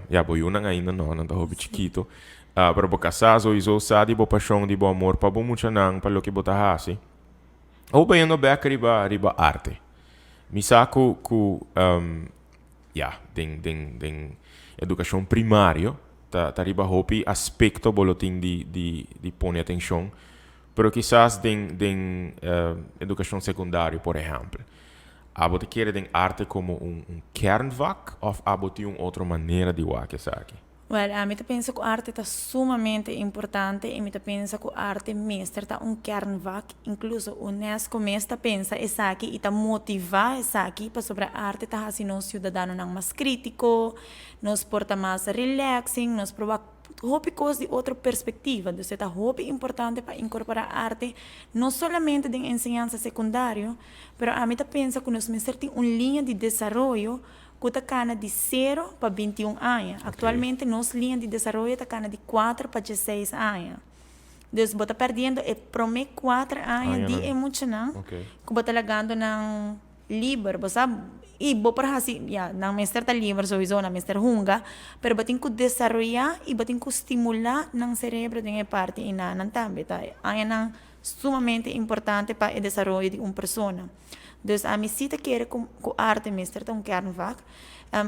ya bo yunan ainda no, nan ta hopi chikito, pero bo kasá souiso sa di bo pashon, di bo amor pa bo muchanan, pa loke bo ta hasi. Awor bayendo bèk riba riba arte, mi sa ku ku Ya, den den den edukashon primario ta ta riba hopi aspekto bo lo tin di di di pone atenshon, pero kisas den den edukashon sekundario por ehèmpel, abo ta kere den arte komo un un kernvak òf abo tin un otro manera di wak esaki? Wèl, ami ta pensa ku arte ta sumamente importante i mi ta pensa ku arte mester ta un kernvak. Inkluso unesco mes ta pensa esaki i ta motivá esaki pasobra arte ta hasi nos siudadanonan mas krítiko, nos por ta mas relaxing, nos por wak hopi kos di otro perspektiva. Dus e ta hopi importante pa inkorporá arte no solamente den enseñansa sekundario, pero ami ta pensa ku nos mester tin un liña di desaroyo ku ta kana di sero pa 21 aña. Aktualmente nos liña di desaroyo ta kana di kuater pa dieseis aña. Dus bo ta perdiendo e promé kuater aña di e muchanan ku bo ta lagando nan liber. Bo sa, i bo por hasi, ya, nan mester ta liber souiso, nan mester hunga, pero bo tin ku desaroyá i bo tin ku stimulá nan serebro den e parti einanan tambe. Ta añanan sumamente importante pa e desaroyo di un persona. Dus ami si ta kere ku ku arte mester ta un kernvak.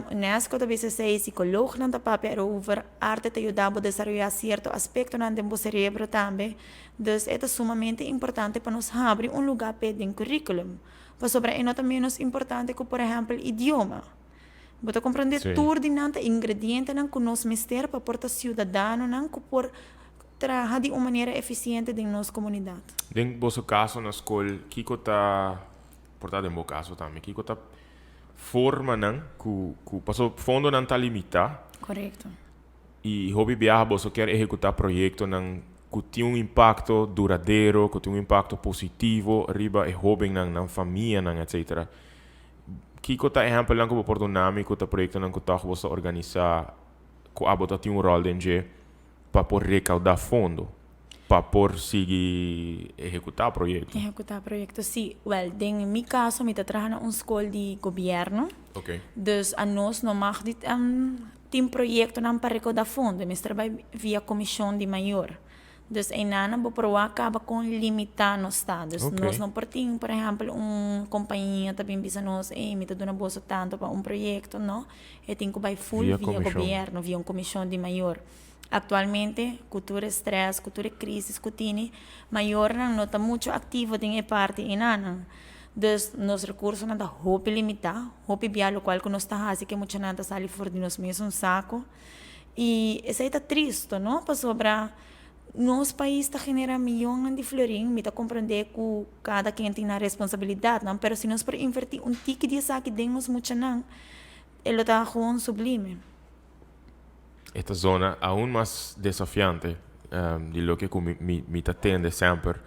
Unesco ta bisa esei, psikoloognan ta papia erover, arte ta yuda bo desaroyá sierto aspektonan den bo serebro tambe. Dus e ta sumamente importante pa nos habri un lugá p'e den curriculum. Pasobra e no ta ménos importante ku por ehèmpel idioma. Bo ta komprendé? Tur di nan ta ingredientenan ku nos mester pa por ta siudadanonan ku por Traha di un manera efisiente den nos komunidat. Den boso kaso na skol, kiko ta, por ta den bo kaso tambe, kiko ta formanan ku, ku, paso fondonan ta limitá. Korekto. I hopi biaha boso kier ehekutá proyektonan ku tin un impakto duradero, ku tin un impakto positivo riba e hóbennan, nan famianan, etcetera. Kiko ta ehèmpelnan ku bo por duna mi ku ta proyektonan ku tòg boso ta organisá ku abo ta tin un ròl den dje? Pa por recaudá fondo pa por sigui ehecutá proyecto. Ehecutá proyecto, sí. Wel, den mi caso mi ta traha na un scol di gobierno. Ok. Dus anos no mag di tin proyectonan pa recaudá fondo. E mester bai via comision di mayor. Dus einanan bo por wak caba con limitá nos ta. Dus nos no por tin, por ehempel, un compañia ta bin bisa nos, ey, mi ta duna boso tanto pa un proyecto, no. E tin cu bai full via gobierno, via un comision di mayor. Actualmente, cu tur e stress, cu tur e crisis cu tini, mayornan no ta mucho activo den e parti enanan. Dus nos recursonan ta hopi limita, hopi bia locual cu nos ta haci cu e muchanan ta sali for di nos mesun saco. Y esey ta tristo, no? Pasobra nos pais ta genera miyonnan di florin, mi ta comprende cu cada ken tin nan responsabilidadnan, pero si nos por inverti un tiki di esaki den nos muchanan, e lo ta gewoon sublime. E ta zona aun mas desafiante di loke ku mi mi ta tende semper.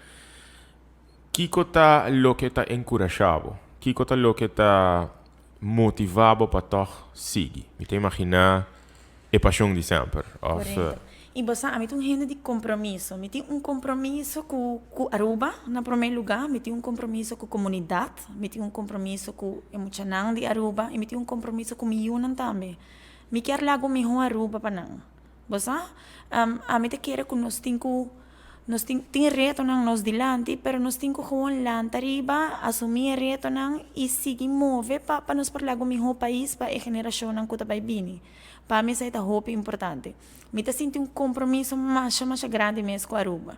Kiko ta loke ta enkurashá bo? Kiko ta loke ta motivá bo pa tòg sigui? Mi ta imaginá e pashon di semper òf. Korekto. I bo sa, ami ta un hende di kompromiso. Mi tin un kompromiso ku ku Aruba na promé lugá, mi tin un kompromiso ku komunidat, mi tin un kompromiso ku e muchanan di Aruba i mi tin un kompromiso ku mi yunan tambe. Mi kier laga un mihó Aruba pa nan. Bo sa? Ami ta kere ku nos tin ku. Nos tin tin retonan nos dilanti, pero nos tin ku gewoon lanta riba, asumí e retonan i sigui move pa pa nos por laga un mihó pais pa e generashonnan ku ta bai bini. Pa mi esei ta hopi importante. Mi ta sinti un kompromiso masha masha grandi mes ku Aruba.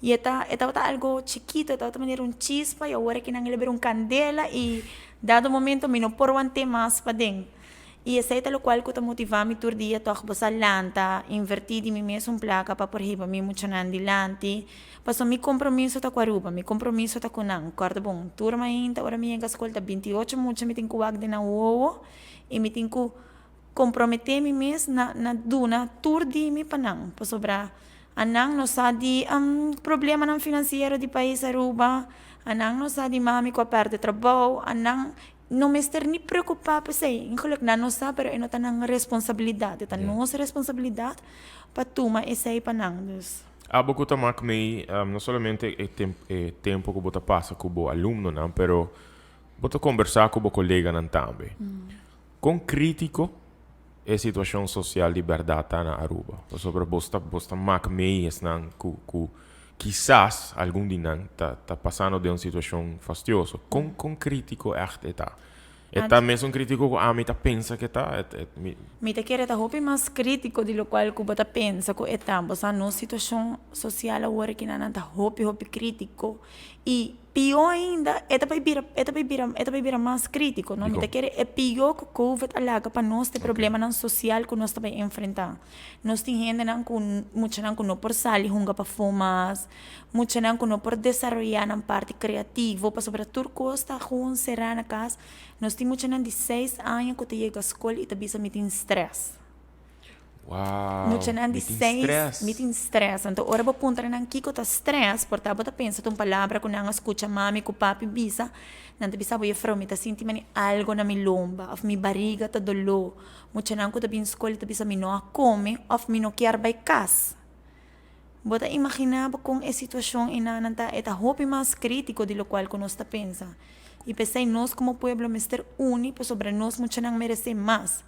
I e ta e tabata algo chikito, e tabata manera un chispa i awor aki nan a bira un kandela i dado momento mi no por want'é mas paden. I esei ta lokual ku ta motivá mi tur dia tòg bo sa lanta, invertí di mi mesun plaka pa por hiba mi muchanan dilanti. Pasobra mi kompromiso ta ku Aruba, mi kompromiso ta ku nan. Kòrda bon, tur mainta ora mi yega skol ta 28 mucha mi tin ku wak den nan wowo i mi tin ku komprometé mi mes na na duna tur di mi pa nan. Pasobra anan no sa di problemanan finansiero di pais Aruba, anan no sa di mami ku a pèrdè trabou, anan No mester ni preocupa p'esey. Ingeluk nan no sa pero e no ta nan responsabilidad. E ta nos responsabilidad pa tuma esey pa nan. Dus. Abo cu ta mak mey no solamente e e tempo cu bo ta pasa cu bo alumnonan pero bo ta combersa cu bo coleganan tambe. Con critico e situacion social di berdad ta na Aruba? Pasobra bo ta bo ta mak mey esnan cu cu Kisas algun di nan ta ta pasando den un situashon fastioso. Kon kon kritiko ègt e ta? E ta mesun kritiko ku ami ta pensa ku e ta? E e mi. Mi ta kere ta hopi mas kritiko di lokual ku bo ta pensa ku e ta. Bo sa nos situashon sosial awor aki nan ta hopi hopi kritiko i pió ainda e ta bai bira e ta bai bira e ta bai bira mas kritiko no. Mi ta kere e pió ku covid a laga pa nos ta e problemanan sosial ku nos ta bai enfrentá. Nos tin hendenan ku muchanan ku no por sali hunga pafó mas, muchanan ku no por desaroyá nan parti kreativo pasobra tur kos ta gewoon será na kas. Nos tin muchanan di seis aña ku ta yega skol i ta bisa mi tin strès. Wow, Muchanan di mi tin seis, strès. mi tin strès. Anto ora bo puntra nan kiko ta strès, por ta bo ta pensa ta un palabra ku nan a skucha mami ku papi bisa, nan ta bisa bo, Jefrou mi ta sinti mane algo na mi lomba òf mi bariga ta doló. Muchanan ku ta bin skol ta bisa mi no a kome òf mi no kier bai kas. Bo ta imaginá bo kon e situashon enanan ta? E ta hopi mas krítiko di lokual ku nos ta pensa. I p'esei nos komo pueblo mester uni pasobra nos muchanan meresé mas.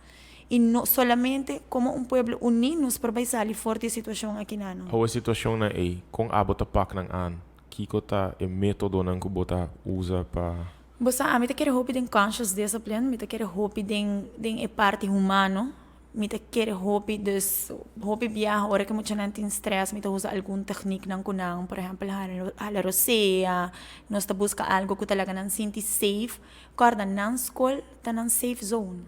I no solamente komo un pueblo uní nos por bai sali for di e situashon akinano. Hou e situashonnan ei? Kon abo ta pak nan aan? Kiko ta e métodonan ku bo ta usa pa. Bo sa, ami ta kere hopi den conscious discipline, mi ta kere hopi den den e parti humano, mi ta kere hopi, dus hopi biaha ora ku muchanan tin stress mi ta usa algun technieknan ku nan, por ehempel hala rosea, nos ta buska algo ku ta laga nan sinti safe, kòrda nan skol ta nan safe zone.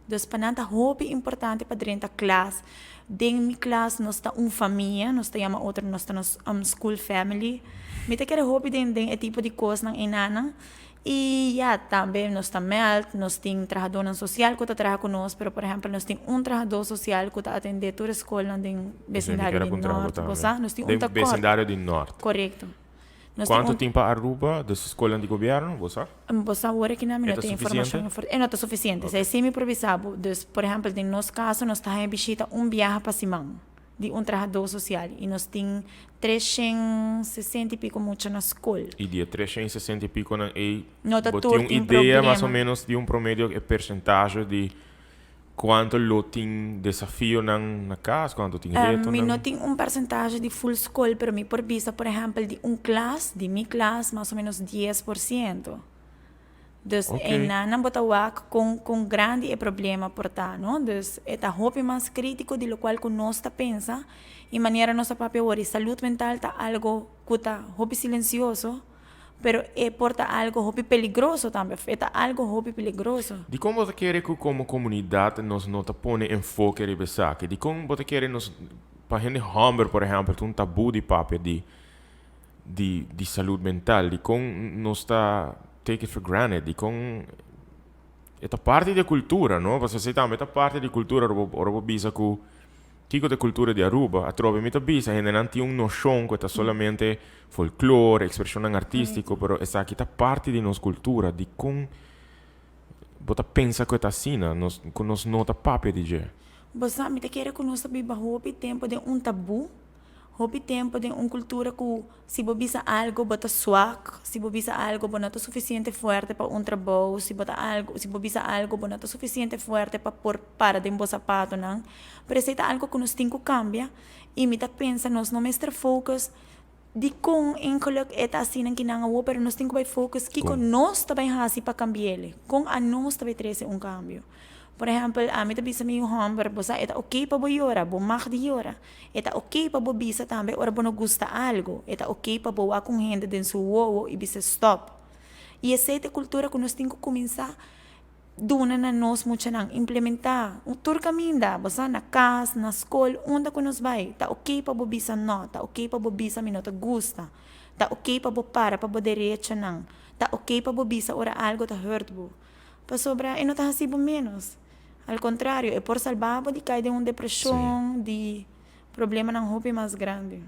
Dus pa nan ta hopi importante pa drenta klas. Den mi klas nos ta un famia, nos ta yama otro nos ta nos school family. Mi ta kere hopi den den e tipo di kosnan einanan. I ya, tambe nos ta mèld, nos tin trahadónan sosial ku ta traha ku nos, pero por ehèmpel nos tin un trahadó sosial ku ta atendé tur e skolnan den besindario di Nòrt. Bo sa? Nos tin un Den ta kòrt. besindario di Nòrt. Korekto. Nos tin Kuantu un. tin pa Aruba, dus skolnan di gobièrnu, bo sa? Bo sa awor aki nan mi E no ta tin sufisiente? informashon, e no ta sufisiente. Ok. Esei sí mi por bisa bo. Dus, por ehèmpel, den nos kaso nos ta haña bishita un biaha pa siman di un trahadó sosial i nos tin 360 i piko mucha na skol. I di e 360 i pikonan ei, No ta bo tur tin un tin idea mas o problema. ménos di un promedio e persentahe di Cuanto lo tin desafionan na cas? Cuanto tin Mi no retonan? tin un percentahe di full scol, pero mi por bisa, por ehempel, di un klas, di mi klas, mas o menos 10%. Dus einan bo ta wak con con grandi e problema por ta, no? Dus e ta hopi mas critico di locual cu nos ta pensa y manera nos ta papia awor, y salud mental ta algo cu ta hopi silencioso. Pero e por ta algo hopi peligroso tambe, of e ta algo hopi peligroso. Dikon bo ta kere ku komo komunidat nos no ta pone enfoke riba esaki? Dikon bo ta kere nos, pa hende hòmber por ehèmpel ta un tabú di papia di di di salud mental? Dikon nos ta take it for granted? Dikon e ta parti di e kultura, no? Pasobra esei tambe ta parti di kultura ora bo ora bo bisa ku Kiko ta e kultura di Aruba? Atrobe mi ta bisa, hendenan tin un noshon ku e ta solamente folklor, ekspreshonnan artístiko, pero esaki ta parti di nos kultura. Dikon bo ta pensa ku e ta asina, nos, ku nos no ta papia di dje? Bo sa, mi ta kere ku nos ta biba hopi tempu den un tabú, hopi tempu den un kultura ku Si bo bisa algo bo ta swak, si bo bisa algo bo no ta sufisiente fuerte pa un trabou, si bo ta algo, si bo bisa algo bo no ta sufisiente fuerte pa por para den bo sapatonan. Pero esei ta algo ku nos tin ku kambia i mi ta pensa nos no mester focus. Dikon engeluk e ta asina kinan awor pero nos tin ku bai focus kiko nos ta bai hasi pa kambi'el, kon anos ta bai trese un kambio. Por ehèmpel, ami ta bisa mi yu hòmber, bo sa e ta oké pa bo yora, bo mag di yora. E ta oké pa bo bisa tambe ora bo no gusta algu. E ta oké pa bo wak un hende den su wowo i bisa stòp. I esei ta e kultura ku nos tin ku kuminsá duna na nos muchanan, implementá tur kaminda, bo sa, na kas, na skol, unda ku nos bai, ta oké pa bo bisa nò, ta oké pa bo bisa mi no ta gusta, ta oké pa bo para pa bo derechonan, ta oké pa bo bisa ora algu ta hurt bo, pasobra e no ta hasi bo ménos, al kontrario, e por salba bo di kai den un depreshon, di problemanan hopi mas grandi.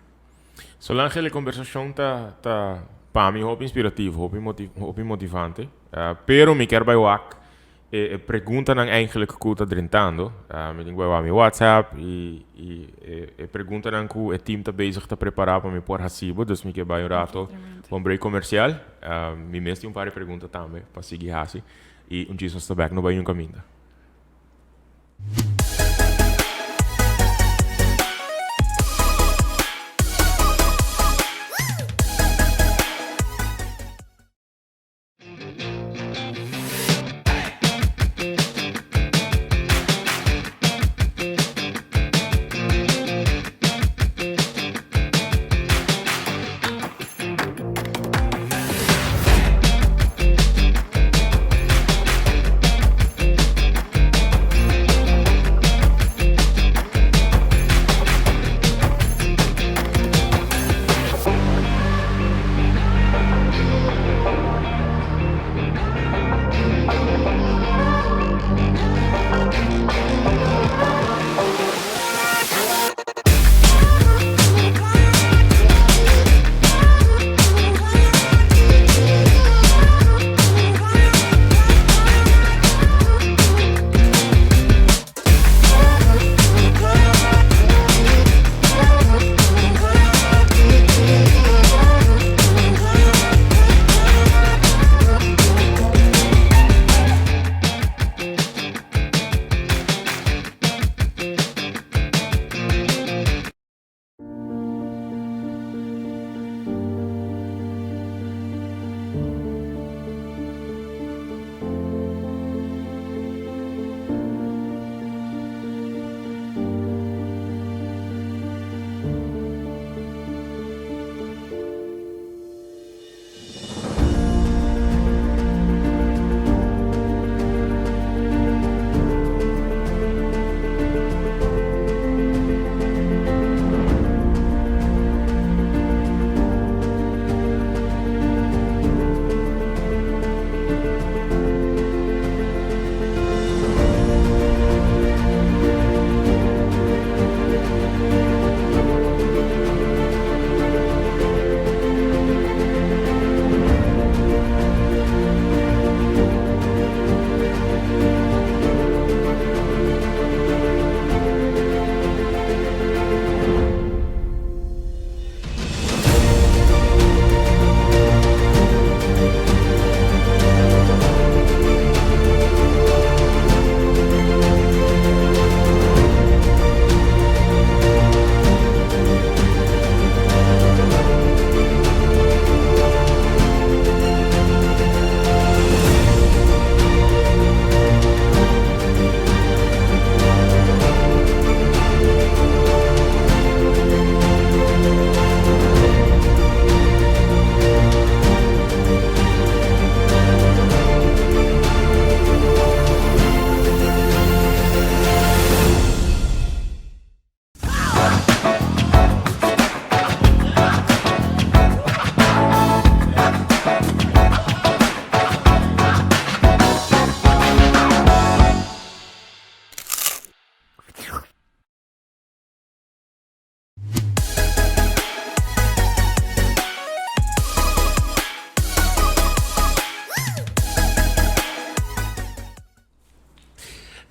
Solangel, e kombersashon ta ta pa mi hopi inspirativo, hopi hopi motivante. Pero mi kier bai wak e e preguntanan eigenlijk ku ta drentando. Mi tin ku bai wak mi WhatsApp i i e e preguntanan ku e team ta bezig ta prepará pa mi por hasi bo. Dus mi ke bai un rato pa un break komersial. Mi mes tin un par di pregunta tambe pa sigui hasi i un djis nos ta bèk no bai niun kaminda.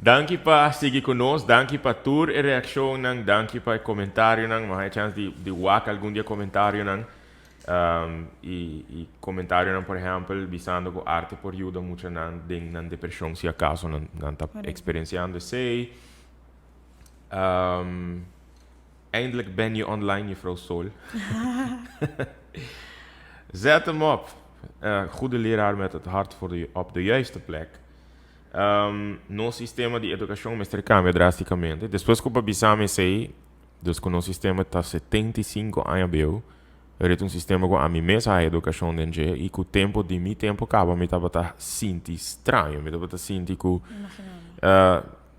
Danki pa sigui ku nos, danki pa tur e reakshonnan, danki pa e komentarionan. Mi a haña chans di di wak algun di e komentarionan. I i komentarionan por ehèmpel bisando ku arte por yuda muchanan den nan depreshon si akaso nan nan ta eksperensiando esei. Eindelijk ben je online, juffrouw Sol. Zet hem op. Goede leraar met het hart op de juiste plek. Nos sistema di edukashon mester kambia drástikamente. Despues ku bo bisa mi esei, dus ku nos sistema ta 75 aña bieu, ret un sistema ku ami mes a haña edukashon den dje i ku tempu di mi tempu kaba mi tabata sinti straño, mi tabata sinti ku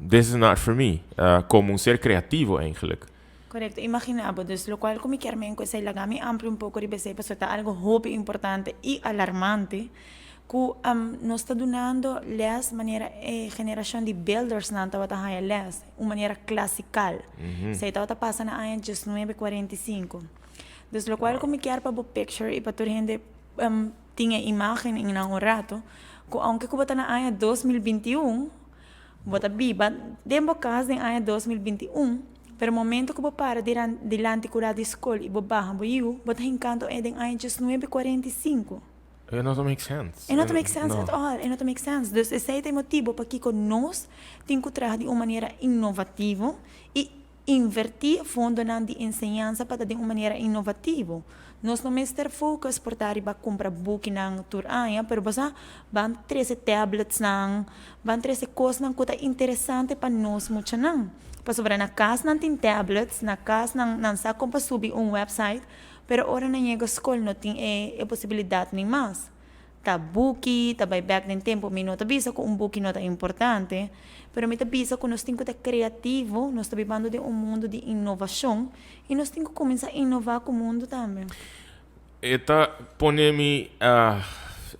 this is not for me, komo un ser kreativo eigenlijk. Korekto, imagina bo. Dus lokual ku mi kier men ku esei laga mi amplia un poko riba esei pasobra ta algu hopi importante i alarmante ku nos ta dunando lès manera e generashon di buildersnan tabata haña lès, un manera klasikal. Esei tabata pasa na aña 1945. Dus lokual ku mi kier pa bo picture i pa tur hende tin e imágen en nan un rato ku ounke ku bo ta na aña 2021, Bo ta biba den bo kas den aña 2021, pero momento ku bo para dilanti kura di skol i bo baha bo yu, bo ta hinkanto e den aña 1945. E no ta make sense. E no ta make sense at all. E no ta make sense. Dus esei ta e motibu pakiko nos tin ku traha di un manera inovativo i invertí fondonan di enseñansa pa ta den un manera inovativo. Nos no mester focus por ta riba kumpra bukinan tur aña, pero bo sa ban trese tabletsnan, ban trese kosnan ku ta interesante pa nos muchanan. Pasobra na kas nan tin tablets, na kas nan nan sa kon pa subi un website, pero ora nan yega skol no tin e e posibilidat ni mas. Ta buki, ta bai bek den tempu. Mi no ta bisa ku un buki no ta importante, pero mi ta bisa ku nos tin ku ta kreativo, nos ta bibando den un mundu di inovashon i nos tin ku kuminsá inová ku mundu tambe. E ta pone mi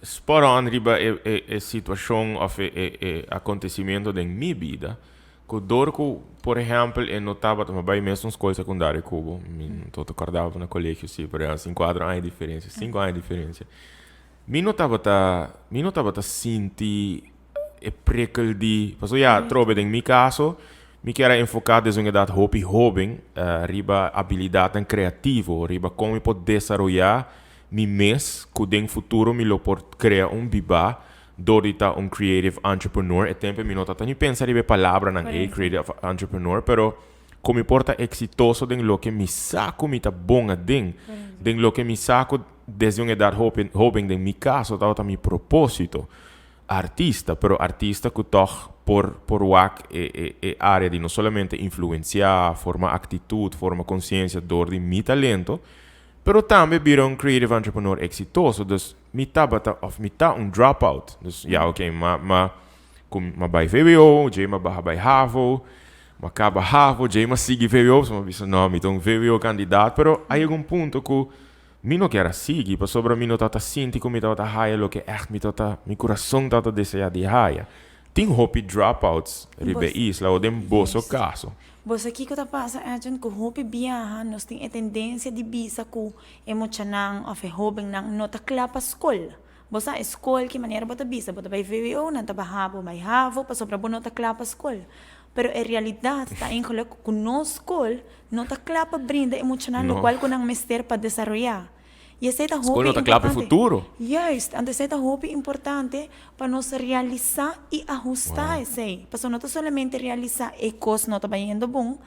spot on riba e e situashon òf e e e akontesimentu den mi bida ku dor ku por ehèmpel e no tabata mi a bai mesun skol sekundario ku bo, mi no ta kòrda na kolegio si, pero asina kuater aña diferensia, sinku aña diferensia. Mi no tabata, mi no tabata sinti e prikkel di, pasobra ya, atrobe den mi kaso, mi kier a enfoká desde un edat hopi hóben riba abilidatnan kreativo, riba kon mi por desaroyá mi mes ku den futuro mi lo por krea un bibá dor di ta un creative entrepreneur. E tempu mi no tabata ni pensa riba e palabranan ei, creative entrepreneur, pero ku mi por ta eksitoso den loke mi sa ku mi ta bon aden, den loke mi sa ku Desde un edad hoben, hoben den mi caso tabata mi proposito, artista, pero artista cu toch por por wak e e e area di no solamente influencia, forma actitud, forma conciencia door di mi talento, pero tambe bira un creative entrepreneur exitoso. Dus mi tabata of mi ta un dropout. Dus ya ok, ma ma cu m'a bay vwo, djey m'a baha bay havo, m'a caba havo, djey m'a sigui vwo, pasobra m'a bisa no, mi ta un vwo candidaat, pero a yega un punto cu Mi no kier a sigui pasobra mi no tabata sinti ku mi tabata haya loke ègt mi tabata, mi kurason tabata deseá di haya. Tin hopi dropouts riba e isla o den boso kaso. Bo sa kiko ta pasa, Edwin? Ku hopi biaha nos tin e tendensia di bisa ku e muchanan òf e hóbennan no ta kla pa skol. Bo sa e skol ki manera bo ta bisa, bo ta bai vwo, nan ta baha bo bai havo pasobra bo no ta kla pa skol. Pero e realidat ta eigenlijk ku nos skol no ta kla pa brinda e muchanan lokual ku nan mester pa desaroyá. I esei ta hopi Skol no ta kla pa e futuro. Juist, anto esei ta hopi importante pa nos realisá i ahustá esei. Pasobra no ta solamente realisá e kos no ta bayendo bon,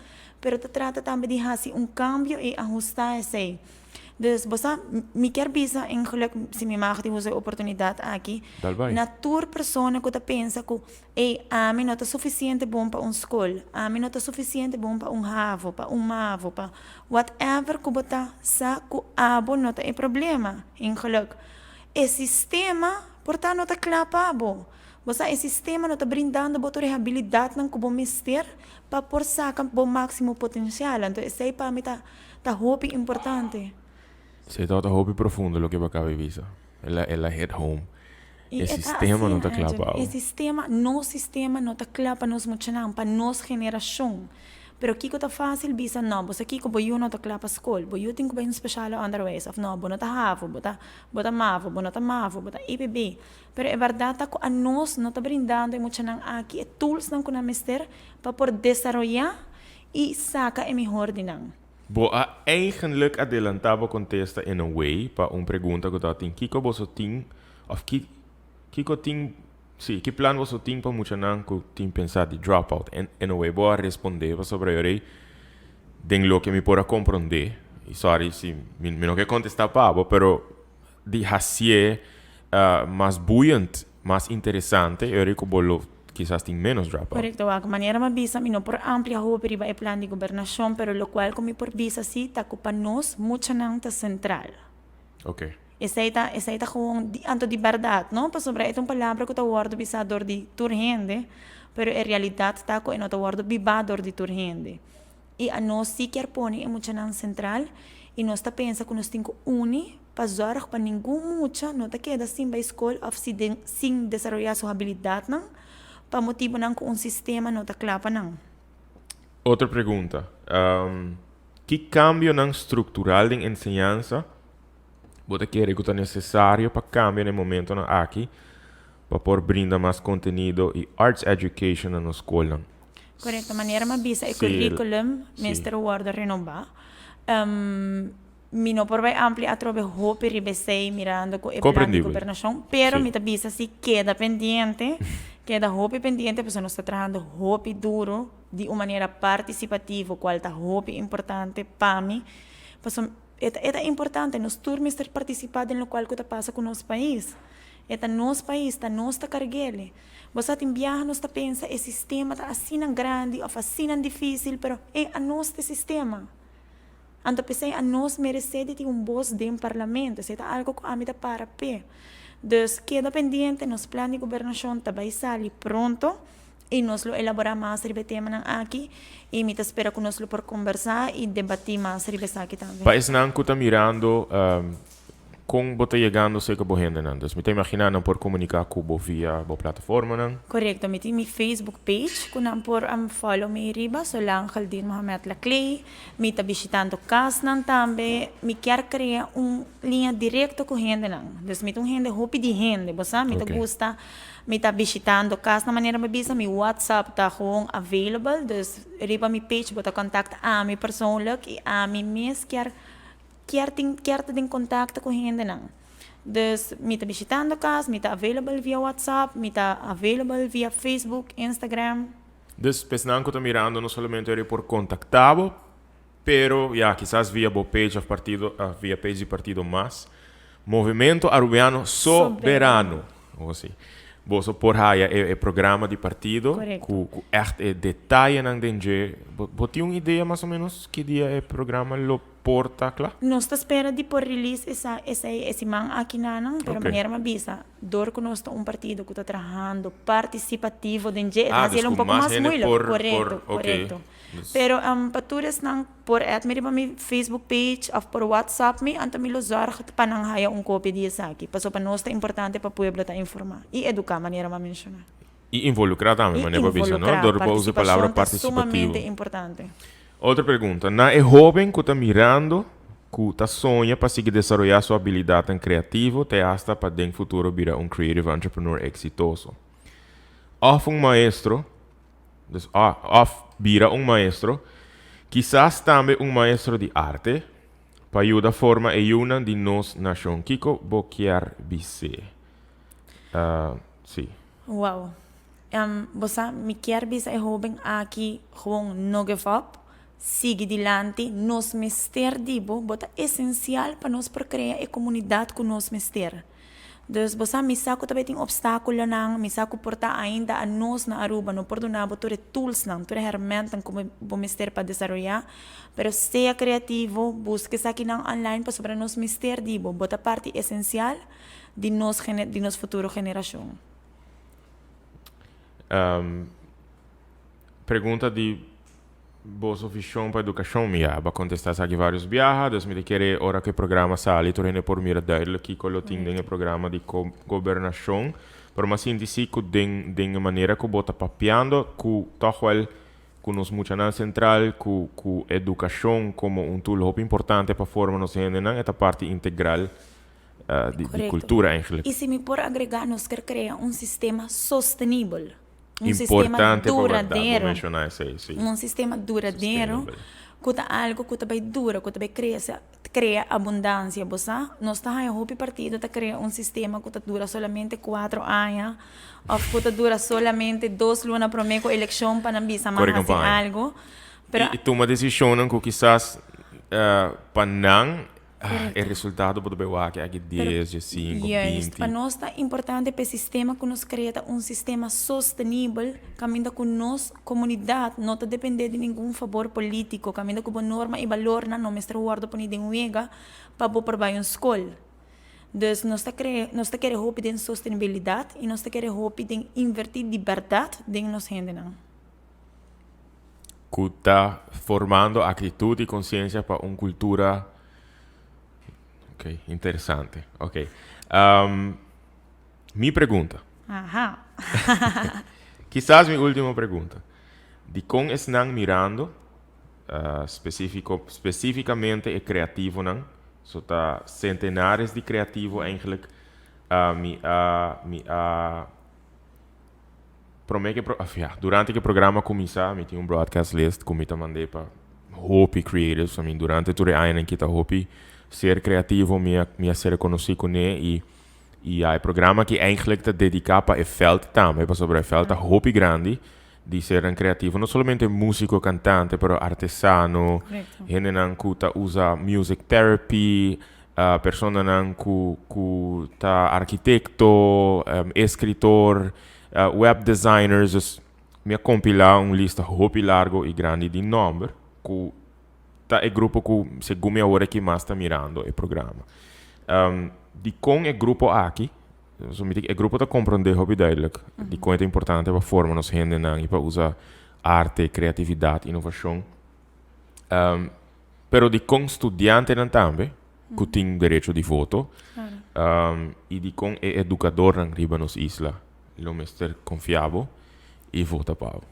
pero ta trata tambe di hasi un kambio i ahustá esei. Dus bo sa, mi kier bisa eigenlijk, si mi mag di usa e oportunidat aki, na tur persona ku ta pensa ku, ey, ami no ta sufisiente bon pa un skol, ami no ta sufisiente bon pa un havo, pa un mavo, pa whatever ku bo ta, sa ku abo no ta e problema, eigenlijk. E sistema por ta no ta kla pa bo. Bo sa, e sistema no ta brindando bo tur e habilidatnan ku bo mester pa por saka bo máksimo potensial. Anto esei pa mi ta. Ta hopi importante. Sí, tabata hopi profundo loke bo a caba di bisa. El a, el a hit home. I E e ta sistema no asina, ta cla Edwin. pa E abo. sistema, nos sistema no ta cla pa nos muchanan, pa nos generacion. Pero kico ta facil bisa, no, bo sa kico, bo yu no ta cla pa scol, bo yu tin cu bay un speciale onderwijs, of no, bo no ta havo, bo ta, bo ta mavo, bo no ta mavo, bo ta EPB. Pero e berdad ta cu anos no ta brindando e muchanan aki e toolsnan cu nan mester pa por desaroya I saka e mihor di nan. Bo a eigenlik adelantá bo kontesta in a way pa un pregunta ku tabatin kiko boso tin òf ki kiko tin sí ki plan boso tin pa muchanan ku tin pensá di drop out en in a way bo a respondé pasobra yorei. Den loke mi por a komprondé, i sorry si mi no ke kontestá pa bo, pero di hasié mas buiend, mas interesante, e ora ku bo lo kisas tin ménos dropout. Korekto, wak. Manera mi a bisa, mi no por amplia hopi riba e plan di gobernashon, pero lokual ku mi por bisa si ta ku pa nos muchanan ta sentral. Oké. Esei ta, esei ta gewoon di, anto di bèrdat, no? Pasobra e ta un palabra ku ta wòrdu bisá dor di tur hende, pero e realidat ta ku e no ta wòrdu bibá dor di tur hende. I anos sí kier pone e muchanan sentral i nos ta pensa ku nos tin ku uni pa zòrg pa ningun mucha no ta keda sin bai skol òf si den sin desaroyá su habilidatnan pa motibunan ku un sistema no ta kla pa nan. Otro pregunta, Ki kambionan struktural den enseñansa bo ta kere ku ta nesesario pa kambia na e momentonan aki pa por brinda mas kontenido i arts education na nos skolnan? Korekto, manera mi a bisa e curriculum mester wòrdu renobá. Mi no por bai amplia atrobe hopi riba esei mirando ku e plan di gobernashon, pero mi ta bisa si keda pendiente, keda hopi pendiente pasobra nos ta trahando hopi duru di un manera partisipativo kual ta hopi importante pa mi, pasobra e ta e ta importante, nos tur mester partisipá den lokual ku ta pasa ku nos pais. E ta nos pais, ta nos ta karg'el. Bo sa tin biaha nos ta pensa e sistema ta asina grandi of asina dificil pero ey anos ta e sistema. Anto p'esey anos merece di tin un bos den parlamento, esey ta algo cu ami ta para p'e. Dus keda pendiente, nos plan di gobernacion ta bay sali pronto y nos lo elabora mas riba e temanan aki y mi ta spera cu nos lo por combersa y debati mas riba esaki tambe. Pa esnan cu ta mirando Kon bo ta yegando serka bo hendenan? Dus mi ta imaginá nan por komuniká ku bo via bo plataformanan. Korekto, mi tin mi Facebook page ku nan por follow mi riba, Solangel Din Mohamed Laclay. Mi ta bishitando kasnan tambe. Mi kier krea un liña direkto ku hendenan. Dus mi ta un hende hopi di hende, bo sa. Mi ta gusta, mi ta bishitando kasnan manera mi bisa, mi WhatsApp ta gewoon available. Dus riba mi page bo ta kontakt ami persoonlijk i ami mes kier Kier tin kier ta den contacto cu hendenan. Dus mi ta bishitando cas, mi ta available via WhatsApp, mi ta available via Facebook, Instagram. Dus pesnan cu ta mirando no solamente ora por contacta bo, pero ya kisas via bo page of partido of via page di partido mas. Movimento Arubiano Soberano. O si. Boso por haya e programa di partido cu cu echt e detayenan den dje. Bo bo tin un idea mas o menos ki dia e programa lo por ta kla? Nos ta spera di por release esa esei e siman aki nanan, pero manera mi a bisa, dor ku nos ta un partido ku ta trahando partisipativo den dje, e ta hasiel un poko mas moeilijk. Korekto, korekto. Pero pa tur esnan por add mi riba mi Facebook page òf por WhatsApp mi, anto mi lo zòrg pa nan haya un kopia di esaki, pasobra pa nos ta importante pa pueblo ta informá i eduká, manera mi a menshoná. I involukrá tambe, manera bo a bisa, no? Dor bo usa e palabra partisipativo. Partisipashon ta sumamente importante. Otro pregunta. Na e hóben ku ta mirando ku ta soña pa sigui desaroyá su abilidatnan kreativo te asta pa den futuro bira un creative entrepreneur eksitoso. Òf un maestro, dus òf bira un maestro, kisas tambe un maestro di arte, pa yuda forma e yunan di nos nashon. Kiko bo kier bis'é? Sí. Wow. Bo sa, mi kier bisa e hoben aki gewoon no give up, sigui dilanti, nos mester di bo, bo ta esencial pa nos por crea e comunidad cu nos mester. Dus bo sa, mi sa cu ta bay tin obstaculonan, mi sa cu por ta ainda anos na Aruba no por duna bo tur e toolsnan, tur e hermentnan cu bo mester pa desaroya, pero sea creativo, busca esakinan online pasobra nos mester di bo, bo ta parti esencial di nos di nos futuro generacion. Pregunta di boso vision pa educacion mi ya ba contesta esaki varios biaha dus mi ta kere ora cu e programa sali tur hende por mira duidelijk kico lo tin den e programa di gobernacion pero mi a sinti si cu den den e manera cu bo ta papiando cu toch wel cu nos muchanan central cu cu educacion como un tool hopi importante pa forma nos hendenan e ta parti integral di cultura eigenlijk. Y si mi por agrega nos ker crea un sistema sostenibel, un sistema duradero, un sistema duradero cu ta algo cu ta bay dura, cu ta bay crece, crea abundancia, bo sa? Nos ta haya hopi partido ta crea un sistema cu ta dura solamente cuatro aña of cu ta dura solamente dos luna prome cu eleccion pa nan bisa nan haci algo. Pero I tuma desishonnan ku kisas pa nan e resultado bo ta bay wak aki dies, diesinku, Juist, binti. Pa nos ta importante pa e sistema ku nos krea ta un sistema sostenibel kaminda ku nos komunidat no ta depende di ningun fabor polítiko, kaminda ku bo norma i balornan no mester wòrdu poni den wega pa bo por bai un skol. Dus nos ta kere, nos ta kere hopi den sostenibilidat i nos ta kere hopi den invertí di bèrdat den nos hendenan. Ku ta formando actitud y conciencia pa un cultura. Ok, interesante. Ok. Mi pregunta. Aha. Kisas mi ultimo pregunta. Dikon esnan mirando, specifico, specificamente e creativonan, so ta centenares di creativo eigenlijk, mi a, mi a Prome ke pro, ja, durante ke programa kuminsá mi tin un broadcast list ku mi ta mand'é pa hopi creatives. I mean, durante tur e añanan ki ta hopi ser creativo mi a mi a ser konosí kuné i i ya e programa aki eigenlijk ta dediká pa e vèlt tambe pasobra e vèlt ta hopi grandi di sernan creativo, no solamente músiko, kantante, pero artesano, hendenan ku ta usa music therapy, personanan ku ku ta arkitekto, eskritor, web designers. Dus mi a kompilá un lista hopi largo i grandi di nòmber ku ta e grupo ku segun mi awor aki mas ta mirando e programa. Dikon e grupo aki? So mi e grupo ta komprondé hopi duidelijk dikon e ta importante pa forma nos hendenan i pa usa arte, kreatividat, inovashon. Pero dikon studiantenan tambe ku tin derecho di voto i dikon e edukadornan riba nos isla lo mester konfia bo i vota pa bo?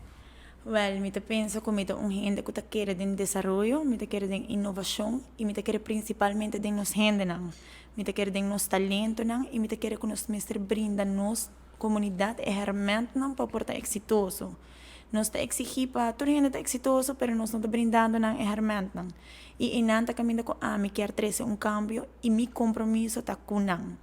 Wèl, mi ta pensa ku mi ta un hende ku ta kere den desaroyo, mi ta kere den inovashon i mi ta kere prinsipalmente den nos hendenan. Mi ta kere den nos talentonan i mi ta kere ku nos mester brinda nos komunidat e hèrmèntnan pa por ta eksitoso. Nos ta eksigí pa tur hende ta eksitoso, pero nos no ta brindando nan e hèrmèntnan. I einan ta kaminda ku ami kier trese un kambio i mi kompromiso ta ku nan.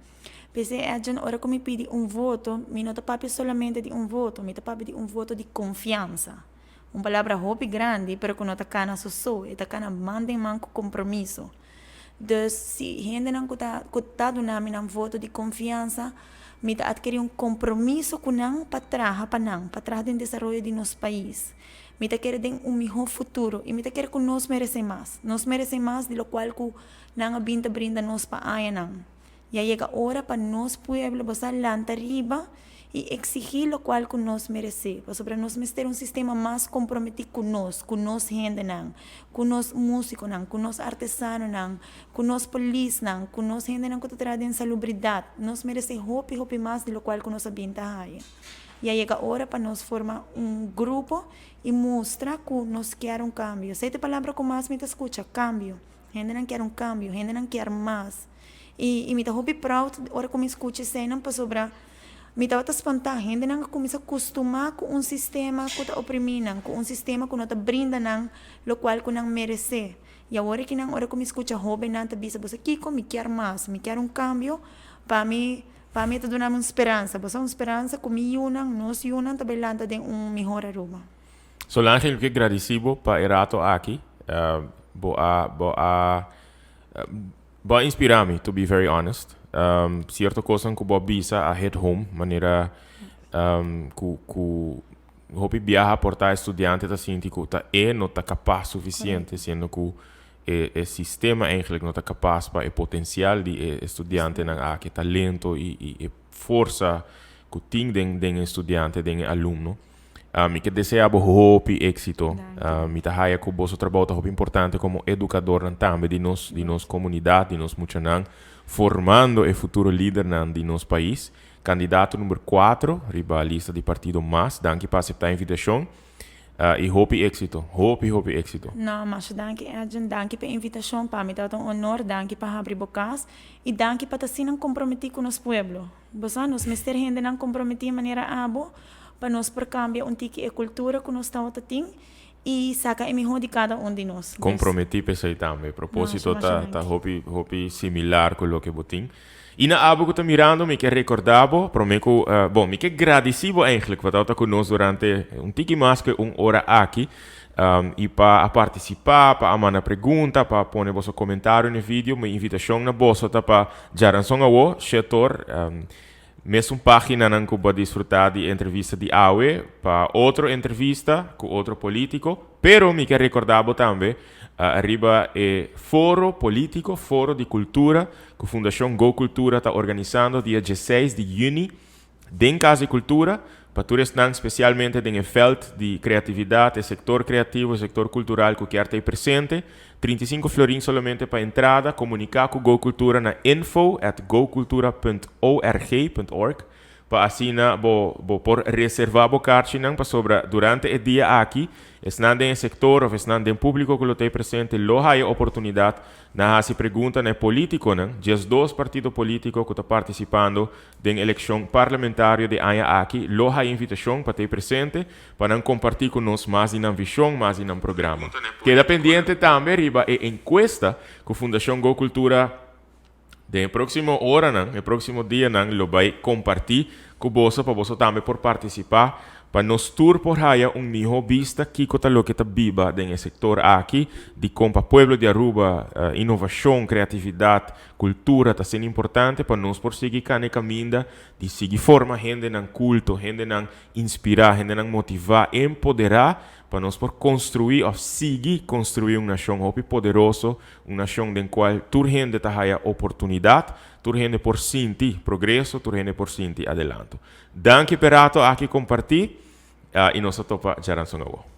P'esei, Edjean, ora ku mi pidi un voto, mi no ta papia solamente di un voto, mi ta papia di un voto di konfiansa. Un palabra hopi grandi, pero ku no ta kana so so, e ta kana man den man ku kompromiso. Dus si hendenan ku ta ku ta duna mi nan voto di konfiansa, mi ta atkerí un kompromiso ku nan pa traha pa nan, pa traha den desaroyo di nos pais. Mi ta kere den un mihó futuro i mi ta kere ku nos meresé mas. Nos meresé mas di lokual ku nan a bin ta brinda nos pa añanan. Ya yega ora pa nos pueblo bo sa lanta riba i eksigí lokual ku nos meresé, pasobra nos mester un sistema mas komprometí ku nos, ku nos hendenan, ku nos músikonan, ku nos artesanonan, ku nos polisnan, ku nos hendenan ku ta traha den salubridat. Nos meresé hopi, hopi mas di lokual ku nos a bin ta haya. Ya yega ora pa nos forma un grupo i mustra ku nos kier un kambio. Esei ta e palabra ku mas mi ta skucha, kambio. Hendenan kier un kambio, hendenan kier mas. I i mi ta hopi proud ora ku mi skucha eseinan pasobra mi tabata spantá. Hendenan a kuminsá kustumá ku un sistema ku ta oprimí nan, ku un sistema ku no ta brinda nan lokual ku nan meresé. I awor aki nan ora ku mi skucha hóbennan ta bisa, Bo sa kiko? Mi kier mas, mi kier un kambio pa mi pa mi e ta duna mi un speransa. Bo sa un speransa ku mi yunan, nos yunan ta bai lanta den un mihor Aruba. Solange, mi ke gradisí bo pa e rato aki. Bo a bo a bo a inspirá mi, to be very honest. Sierto kosnan ku bo a bisa a hit home, manera ku ku hopi biaha por ta e studiante ta sinti ku ta e no ta kapas sufisiente, siendo ku e e sistema eigenlijk no ta kapas pa e potensial di e studiantenan aki, e talento i i e forsa ku tin den den e studiante, den e alumno. Mi ke desea bo hopi éxito. Mi ta haya ku boso trabou ta hopi importante komo edukadornan tambe di nos di nos komunidat, di nos muchanan, formando e futuro lidernan di nos pais. Kandidato number kuatro riba lista di partido mas. Danki pa aseptá e invitashon i hopi éxito. Hopi hopi éxito. No, masha danki Edjean. Danki pa e invitashon. Pa mi tabata un honor. Danki pa habri bo kas i danki pa ta asina komprometí ku nos pueblo. Bo sa, nos mester hendenan komprometí manera abo pa nos por kambia un tiki e kultura ku nos tabata tin i saka e mihó di kada un di nos. Dus. Komprometí p'esei tambe. Propósito ta ta hopi hopi similar ku loke bo tin. I na abo ku ta mirando mi ke rekordá bo promé ku bon mi ke gradisí bo eigentlik pa tabata ku nos durante un tiki mas ku un ora aki. Y pa a participa, pa a manda pregunta, pa pone boso comentario na video, mi invitacion na boso ta pa diaranson awo, 7'or, mesun pagina nan cu bo a disfruta di entrevista di awe, pa otro entrevista cu otro politico. Pero mi kier recorda bo tambe riba e foro politico, foro di cultura, cu Fundacion Go Cultura ta organisando dia 16 di juni den Cas di Cultura, pa tur esnan specialmente den e veld di creatividad, e sector creativo, e sector cultural cu kier ta presente. 35 florin solamente pa entrada. Comunica cu Go Cultura na info@gocultura.org.org pa asina bo por reserva bo kaartje pasobra durante e dia aki, esnan den sector of esnan den publico cu ta presente lo haya oportunidad na hasi pregunta na politico nan, 12 partido politico cu ta participando den eleccion parlamentario di aña aki, lo haya invitacion pa ta presente pa nan comparti cu nos mas di nan vision, mas di nan programa. Keda pendiente tambe riba e encuesta cu Fundacion Go Cultura den proximo ora nan, e proximo dia nan lo bay comparti cu boso pa boso tambe por participa, pa nos tur por haya un miho vista kico ta loke ta biba den sector aki, di con pa pueblo di Aruba innovacion, creatividad, cultura ta siendo importante pa nos por sigui cana caminda di sigui forma hende nan culto, hende nan inspira, hende nan motiva, empodera, pa nos por construi of sigui construi un nacion hopi poderoso, un nacion den cual tur hende ta haya oportunidad, tur hende por sinti progreso, tur hende por sinti adelanto. Danki pa e rato aki comparti y nos topa diaranson awo.